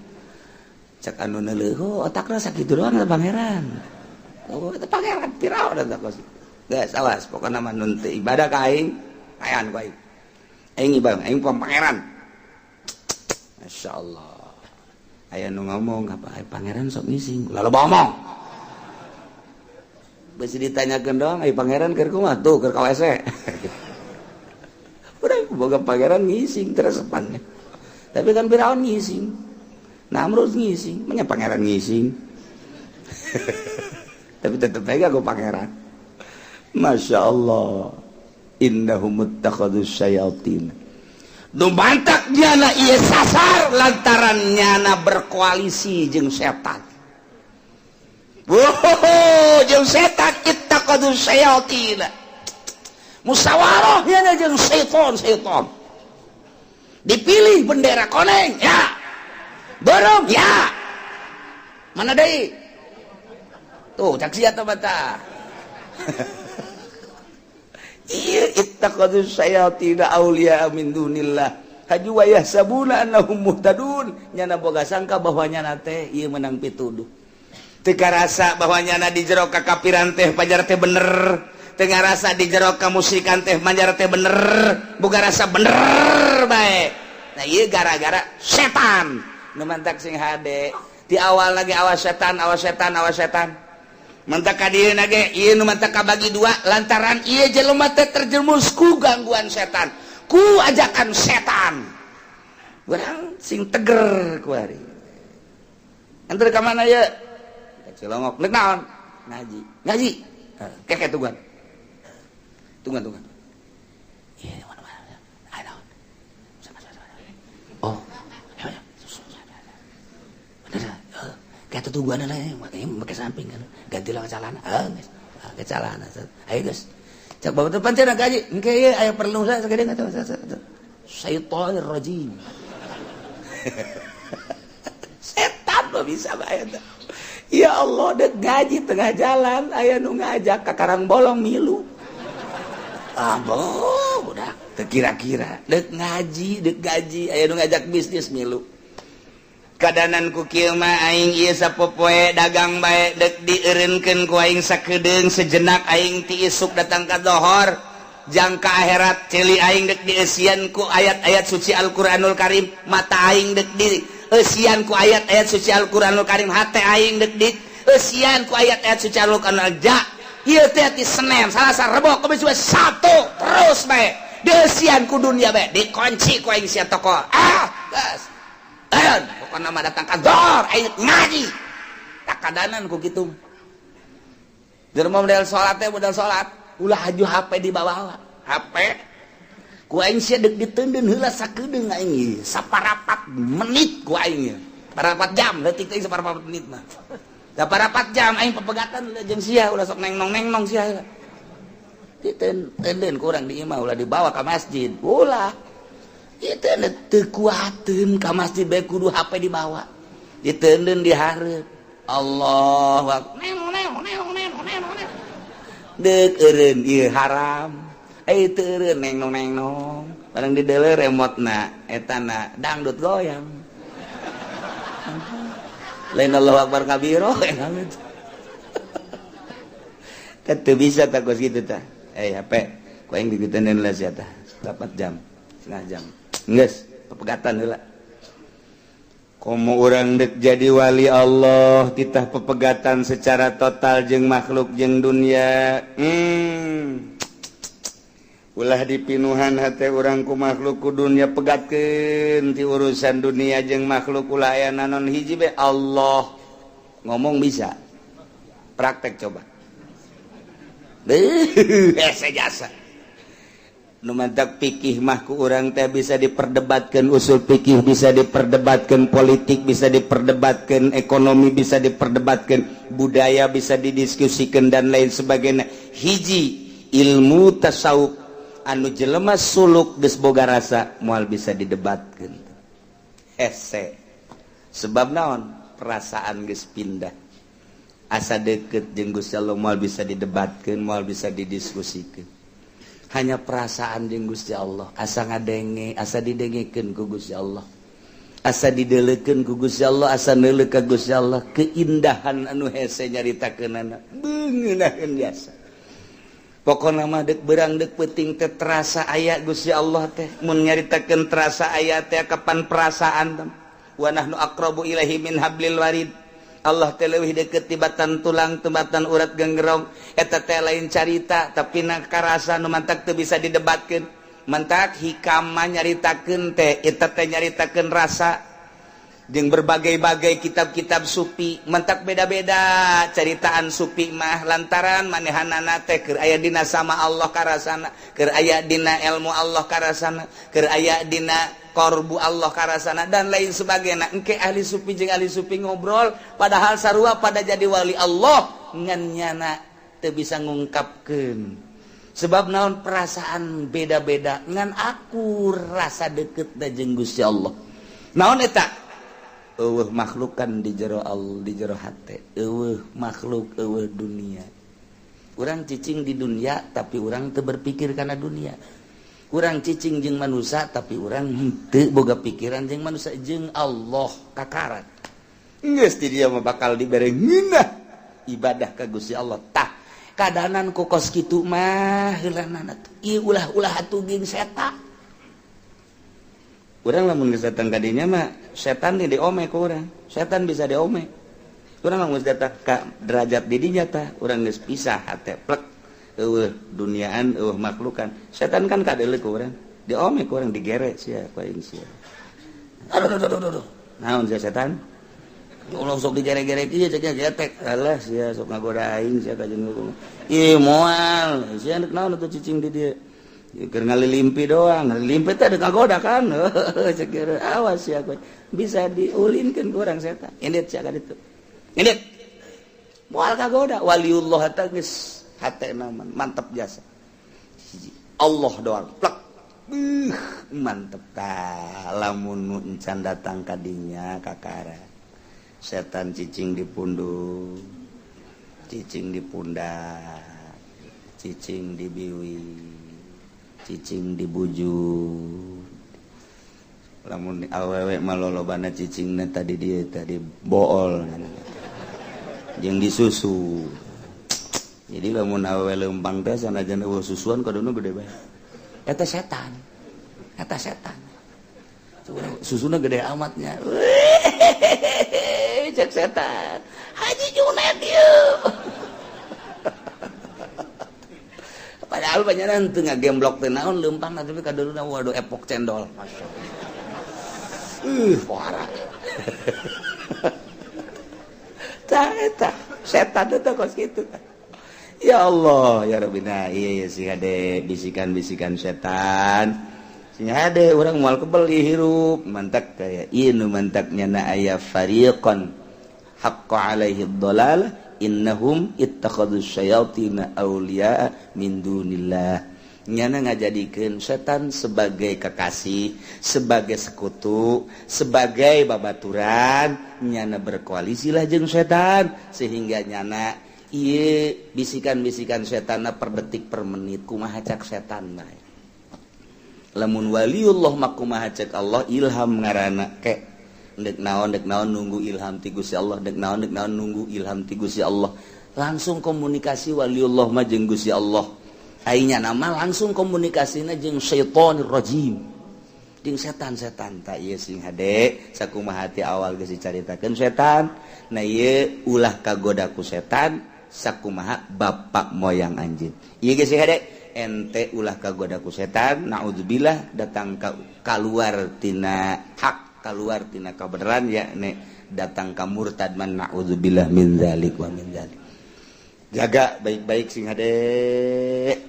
Cak anu neuleuh, otakna sakitu doang pangeran. Oh, itu pangeran Firaun eta kos. Geus awas pokona mah nu teu ibadah ka aing, paehan ku aing. Aing ibadah, aing pangeran. Masya Allah. Aya nu ngomong apa pangeran sok ngising. Lalu ngomong. Besi ditanyakeun doang, ai pangeran keur kumaha tuh keur ka WC. Udah boga pangeran ngising teresepannya. Tapi kan Firaun ngising. Namrud ngising, menya pangeran ngising. Tapi tetep aja aku pangeran. Masya Allah. Innahum muttakhadus syayatin. Nu mantak nyana ieu sasar lantaran nyana berkoalisi jeung setan. Wow, jeung setan ittaqadus syayatin. Musyawarah nyana jeung setan setan. Dipilih bendera koneng ya. Borong ya. Mana deui? Tuh, cak sia teh mata. Iya, ittaqadus syayatin auliya min dunillah. Haju wa yahsabuna annahum muhtadun. Nyana boga sangka bahwa nyana teh ieu menang pituduh. Teu karasa bahwa nyana di jero kakapiran teh pajar teh bener. Teu ngarasa di jero kamusyrikan teh pajar teh bener. Boga rasa bener bae. Nah, ieu gara-gara setan. Nu mantak sing hade. Di awal lagi awas setan, awas setan, awas setan. Mantak ka dieuna ge ieu nu mantak kabagi dua lantaran ieu jelema teh terjerumus ku gangguan setan, ku ajakan setan. Urang sing teger kuari. Antar ka mana ye? Ka Cilongok. Nek naon? Ngaji. Ngaji. Keke tungguan. Tungguan, tungguan. Iya, mana mana. Ayo. Sama sama. Oh. Bener. Kayak tungguan lah, makanya pakai samping kan. Gantilah ke celana. Ah, guys. Ke celana. Ayo, guys. Cak bapak depan cenah gaji. Engke ieu aya perlu saya sagede enggak tahu. Syaitonir rajim. Setan mah bisa bae eta. Ya Allah, dek gaji tengah jalan aya nu ngajak ka Karang Bolong milu. Ah, boh, udah teu kira-kira. Dek ngaji, dek gaji aya nu ngajak bisnis milu. Kadanan ku kieu mah aing ieu sapopoe dagang bae dek dieureunkeun ku aing sakedeung sejenak aing ti isuk datang ka dohor jangka akhirat ceuli aing dek dieusian ku ayat-ayat suci Al-Qur'anul Karim, mata aing dek dieusian ku ayat-ayat suci Al-Qur'anul Karim, hate aing dek dieusian ku ayat-ayat suci Al-Qur'anul ja ieu teh ti Senin, Salasa, Rebo, Kamis, Jumat, Sabtu terus bae dieusian ku dunia bae dikunci ku aing sia toko. Ah, geus. Ayon, pokokna mah datang ka dor aing ngaji. Tak kadanan ku kitu. Jelema model salat teh model salat, ulah haju HP dibawa. HP ku aing sia deuk diteundeun heula sakedeung aing ieu, saparapat menit ku aing ieu. Parapat jam, leutik teh saparapat menit mah. Saparapat jam aing pepegatan ulah jeung sia, ulah sok neng nong sia heula. Diteundeun ku urang di imah ulah dibawa ka masjid. Ulah. Itu teu kuateun ka masjid bae kudu HP dibawa. Diteundeun di hareup. Allahu akbar. Neng neng neng neng neng neng. Deuk eureun ieu haram. Eh teu eureun neng nong neng nong. Barang dideuleu remotna eta na dangdut goyang. Lain Allahu akbar kabiro teh teu bisa tah kos kitu tah. Eh HP ku aing diteundeun lah sia tah. 4 jam, setengah jam. Geus, pepegatan heula. Komo urang dek jadi wali Allah titah pepegatan secara total jeung makhluk jeung dunia. Ulah dipinuhan hate urang ku makhluk ku dunia, pegatkeun ti urusan dunia jeung makhluk, ulah aya nanon hiji be Allah. Ngomong bisa, praktek coba. Hese jasa. Nu mantak pikih mah ku urang teh bisa diperdebatkan, usul pikih bisa diperdebatkan, politik bisa diperdebatkan, ekonomi bisa diperdebatkan, budaya bisa didiskusikan, dan lain sebagainya. Hiji ilmu tasawuf anu jelema suluk geus boga rasa moal bisa didebatkan, hese. Sebab naon? Perasaan geus pindah, asa deket jeung Gusti Allah, moal bisa didebatkan, moal bisa didiskusikan. Hanya perasaan jeung Gusti Allah, asa ngadenge, asa didengekeun ku Gusti Allah, asa didelekeun ku Gusti Allah, asa neuleuh ka Gusti Allah, keindahan anu hese nyaritakeunana beungeunahkeun jasa. Pokona mah dek berang dek peuting teh terasa aya Gusti Allah teh. Mun nyaritakeun terasa aya teh kapan perasaan? Wa nahnu aqrabu ilaihi min hablil warid. Allah teh leuwih deukeut tibatan tulang, tibatan urat genggerong. Eta teh lain carita, tapi na karasa nu mantak teu bisa didebatkeun. Mantak hikam mah nyaritakeun teh eta teh nyaritakeun rasa jeung berbagai-bagai kitab-kitab sufi. Mantak beda-beda caritaan sufi mah lantaran manehanana teh keur aya dina sama Allah karasana, keur aya dina ilmu Allah karasana, keur aya dina korbu Allah karasana, dan lain sebagainya. Engke ahli sufi jeung ahli sufi ngobrol, padahal sarua pada jadi wali Allah, ngan nyana teu bisa ngungkapkeun. Sebab naon? Perasaan beda-beda, ngan aku rasa deket da jeung Gusti Allah. Naon eta? Eueuh makhlukan di jero Allah, di jero hate. Eueuh makhluk, eueuh dunia. Urang cicing di dunia, tapi urang teu berpikir kana dunia. Urang cicing jeung manusia, tapi urang henteu boga pikiran jeung manusia, jeung Allah kakarat. Geus di dia mah bakal dibere ngeunah ibadah ka Gusti Allah. Tah, kadanan ku kos kitu mah heulanana tuh. Ieu ulah-ulah atuh jeung setan. Urang lamun geus datang ka dinya mah setan di diome ku urang. Setan bisa diome. Urang lamun geus datang ka derajat di dinya tah, urang geus pisah hate plek. Eueuh duniaan, eueuh makhlukan. Setan kan kadeuleu ku urang. Diome ku urang, digere sia ku aing sia. Aduh aduh aduh aduh. Naon sia setan? Ulah sok digere-gere kieu, cek getek. Alah sia sok ngagoda aing sia ka jeung hukum. Ih moal, sia rek naon atuh cicing di dieu? Keur ngalilimpi doang, ngalilimpi teh ada ngagoda kan. Cek awas sia kowe. Bisa diulinkeun ku urang setan. Indit sia ka ditu. Indit. Moal kagoda waliullah teh geus hatena mantep jasa. Allah doang plek. Mantep tah lamun nu encan datang ka dinya kakara. Setan cicing di pundung, cicing di pundak, cicing di biwi, cicing di bujur. Lamun awewe mah lolobana cicingna tadi dia tadi bool jeung disusu. Jadi lamun awewe leumpang teh sanajan eueuh susuan kaduna gede bae. Eta setan. Eta setan. Susuna gede amatnya. Cek setan. Haji Junet ieu. Padahal banyaran teu ngagemblok teh naon leumpang tapi kaduluna waduh epok cendol. Masyaallah. Parah. Tah eta setan teh kos kitu. Ya Allah, ya Rabbi, nah iya sih hade bisikan-bisikan setan. Sing hade urang moal kebeli hirup, mantak kaya ieu nu mantaknya na aya fariqan haqqa alaihi dhalalah innahum ittakhadhu syayatina awliya min dunillah. Nyana ngajadikeun setan sebagai kekasih, sebagai sekutu, sebagai babaturan, nyana berkoalisilah jeung setan sehingga nyana ieu bisikan-bisikan setanna per detik per menit kumaha cak setan bae. Lamun waliullah mah kumaha cek Allah, ilham ngaranna ke dek naon nunggu ilham ti Gusti Allah, dek naon nunggu ilham ti Gusti Allah. Langsung komunikasi waliullah mah jeung Gusti Allah. Aing nama langsung komunikasina jeung syaitonir rajim. Jeung setan-setan tak ieu sing hade sakumaha hati awal geus dicaritakeun setan. Nah, ieu ulah kagoda ku setan sakumaha bapak moyang anjeun. Ieu geus sing hade, ente ulah kagoda ku setan, naudzubillah, datang ka kaluar tina hak, kaluar tina kabeneran, ya ne datang ka murtad man, naudzubillah min zalik wa min zalik. Jaga baik-baik sing hade.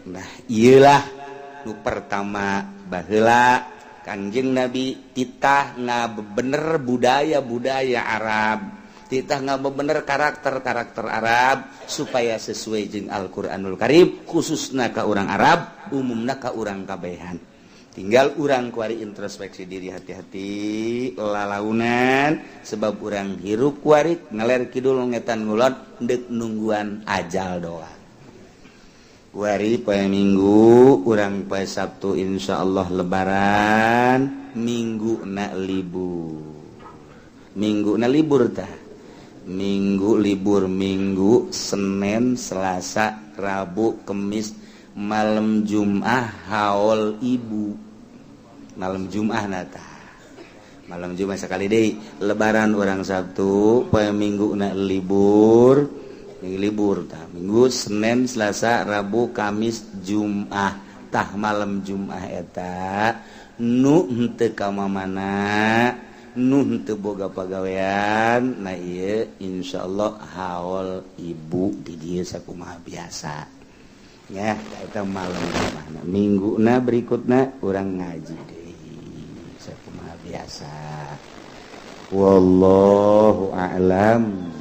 Nah, ieulah nu pertama baheula Kangjeng Nabi titah ngabener budaya-budaya Arab, titah ngabener karakter-karakter Arab supaya sesuai jeung Al-Qur'anul Karim, khususna ka urang Arab, umumna ka urang kabehan. Tinggal urang kuari introspeksi diri, hati-hati lalaunan, sebab urang hirup kuari ngaler kidul ngetan ngulon dek nungguan ajal doang. Kuari poe Minggu, urang poe Sabtu insyaallah Lebaran, Minggu na libur, Minggu na libur tah, Minggu libur, Minggu, Senin, Selasa, Rabu, Kemis, malam Jum'ah haul ibu, malam Jum'ah nata, malam Jumat sekali deh. Lebaran urang Sabtu, poe Minggu na libur, Minggu libur tah, Minggu, Senin, Selasa, Rabu, Kamis, Jum'ah tah. Malam Jum'ah eta nu henteu ka mana, nu henteu boga pagawean, nah ieu insyaallah haul ibu di dieu sakumaha biasa ya. Eta malam Jum'ah. Minggu na berikutna urang ngaji deui sakumaha biasa. Wallahu a'lam.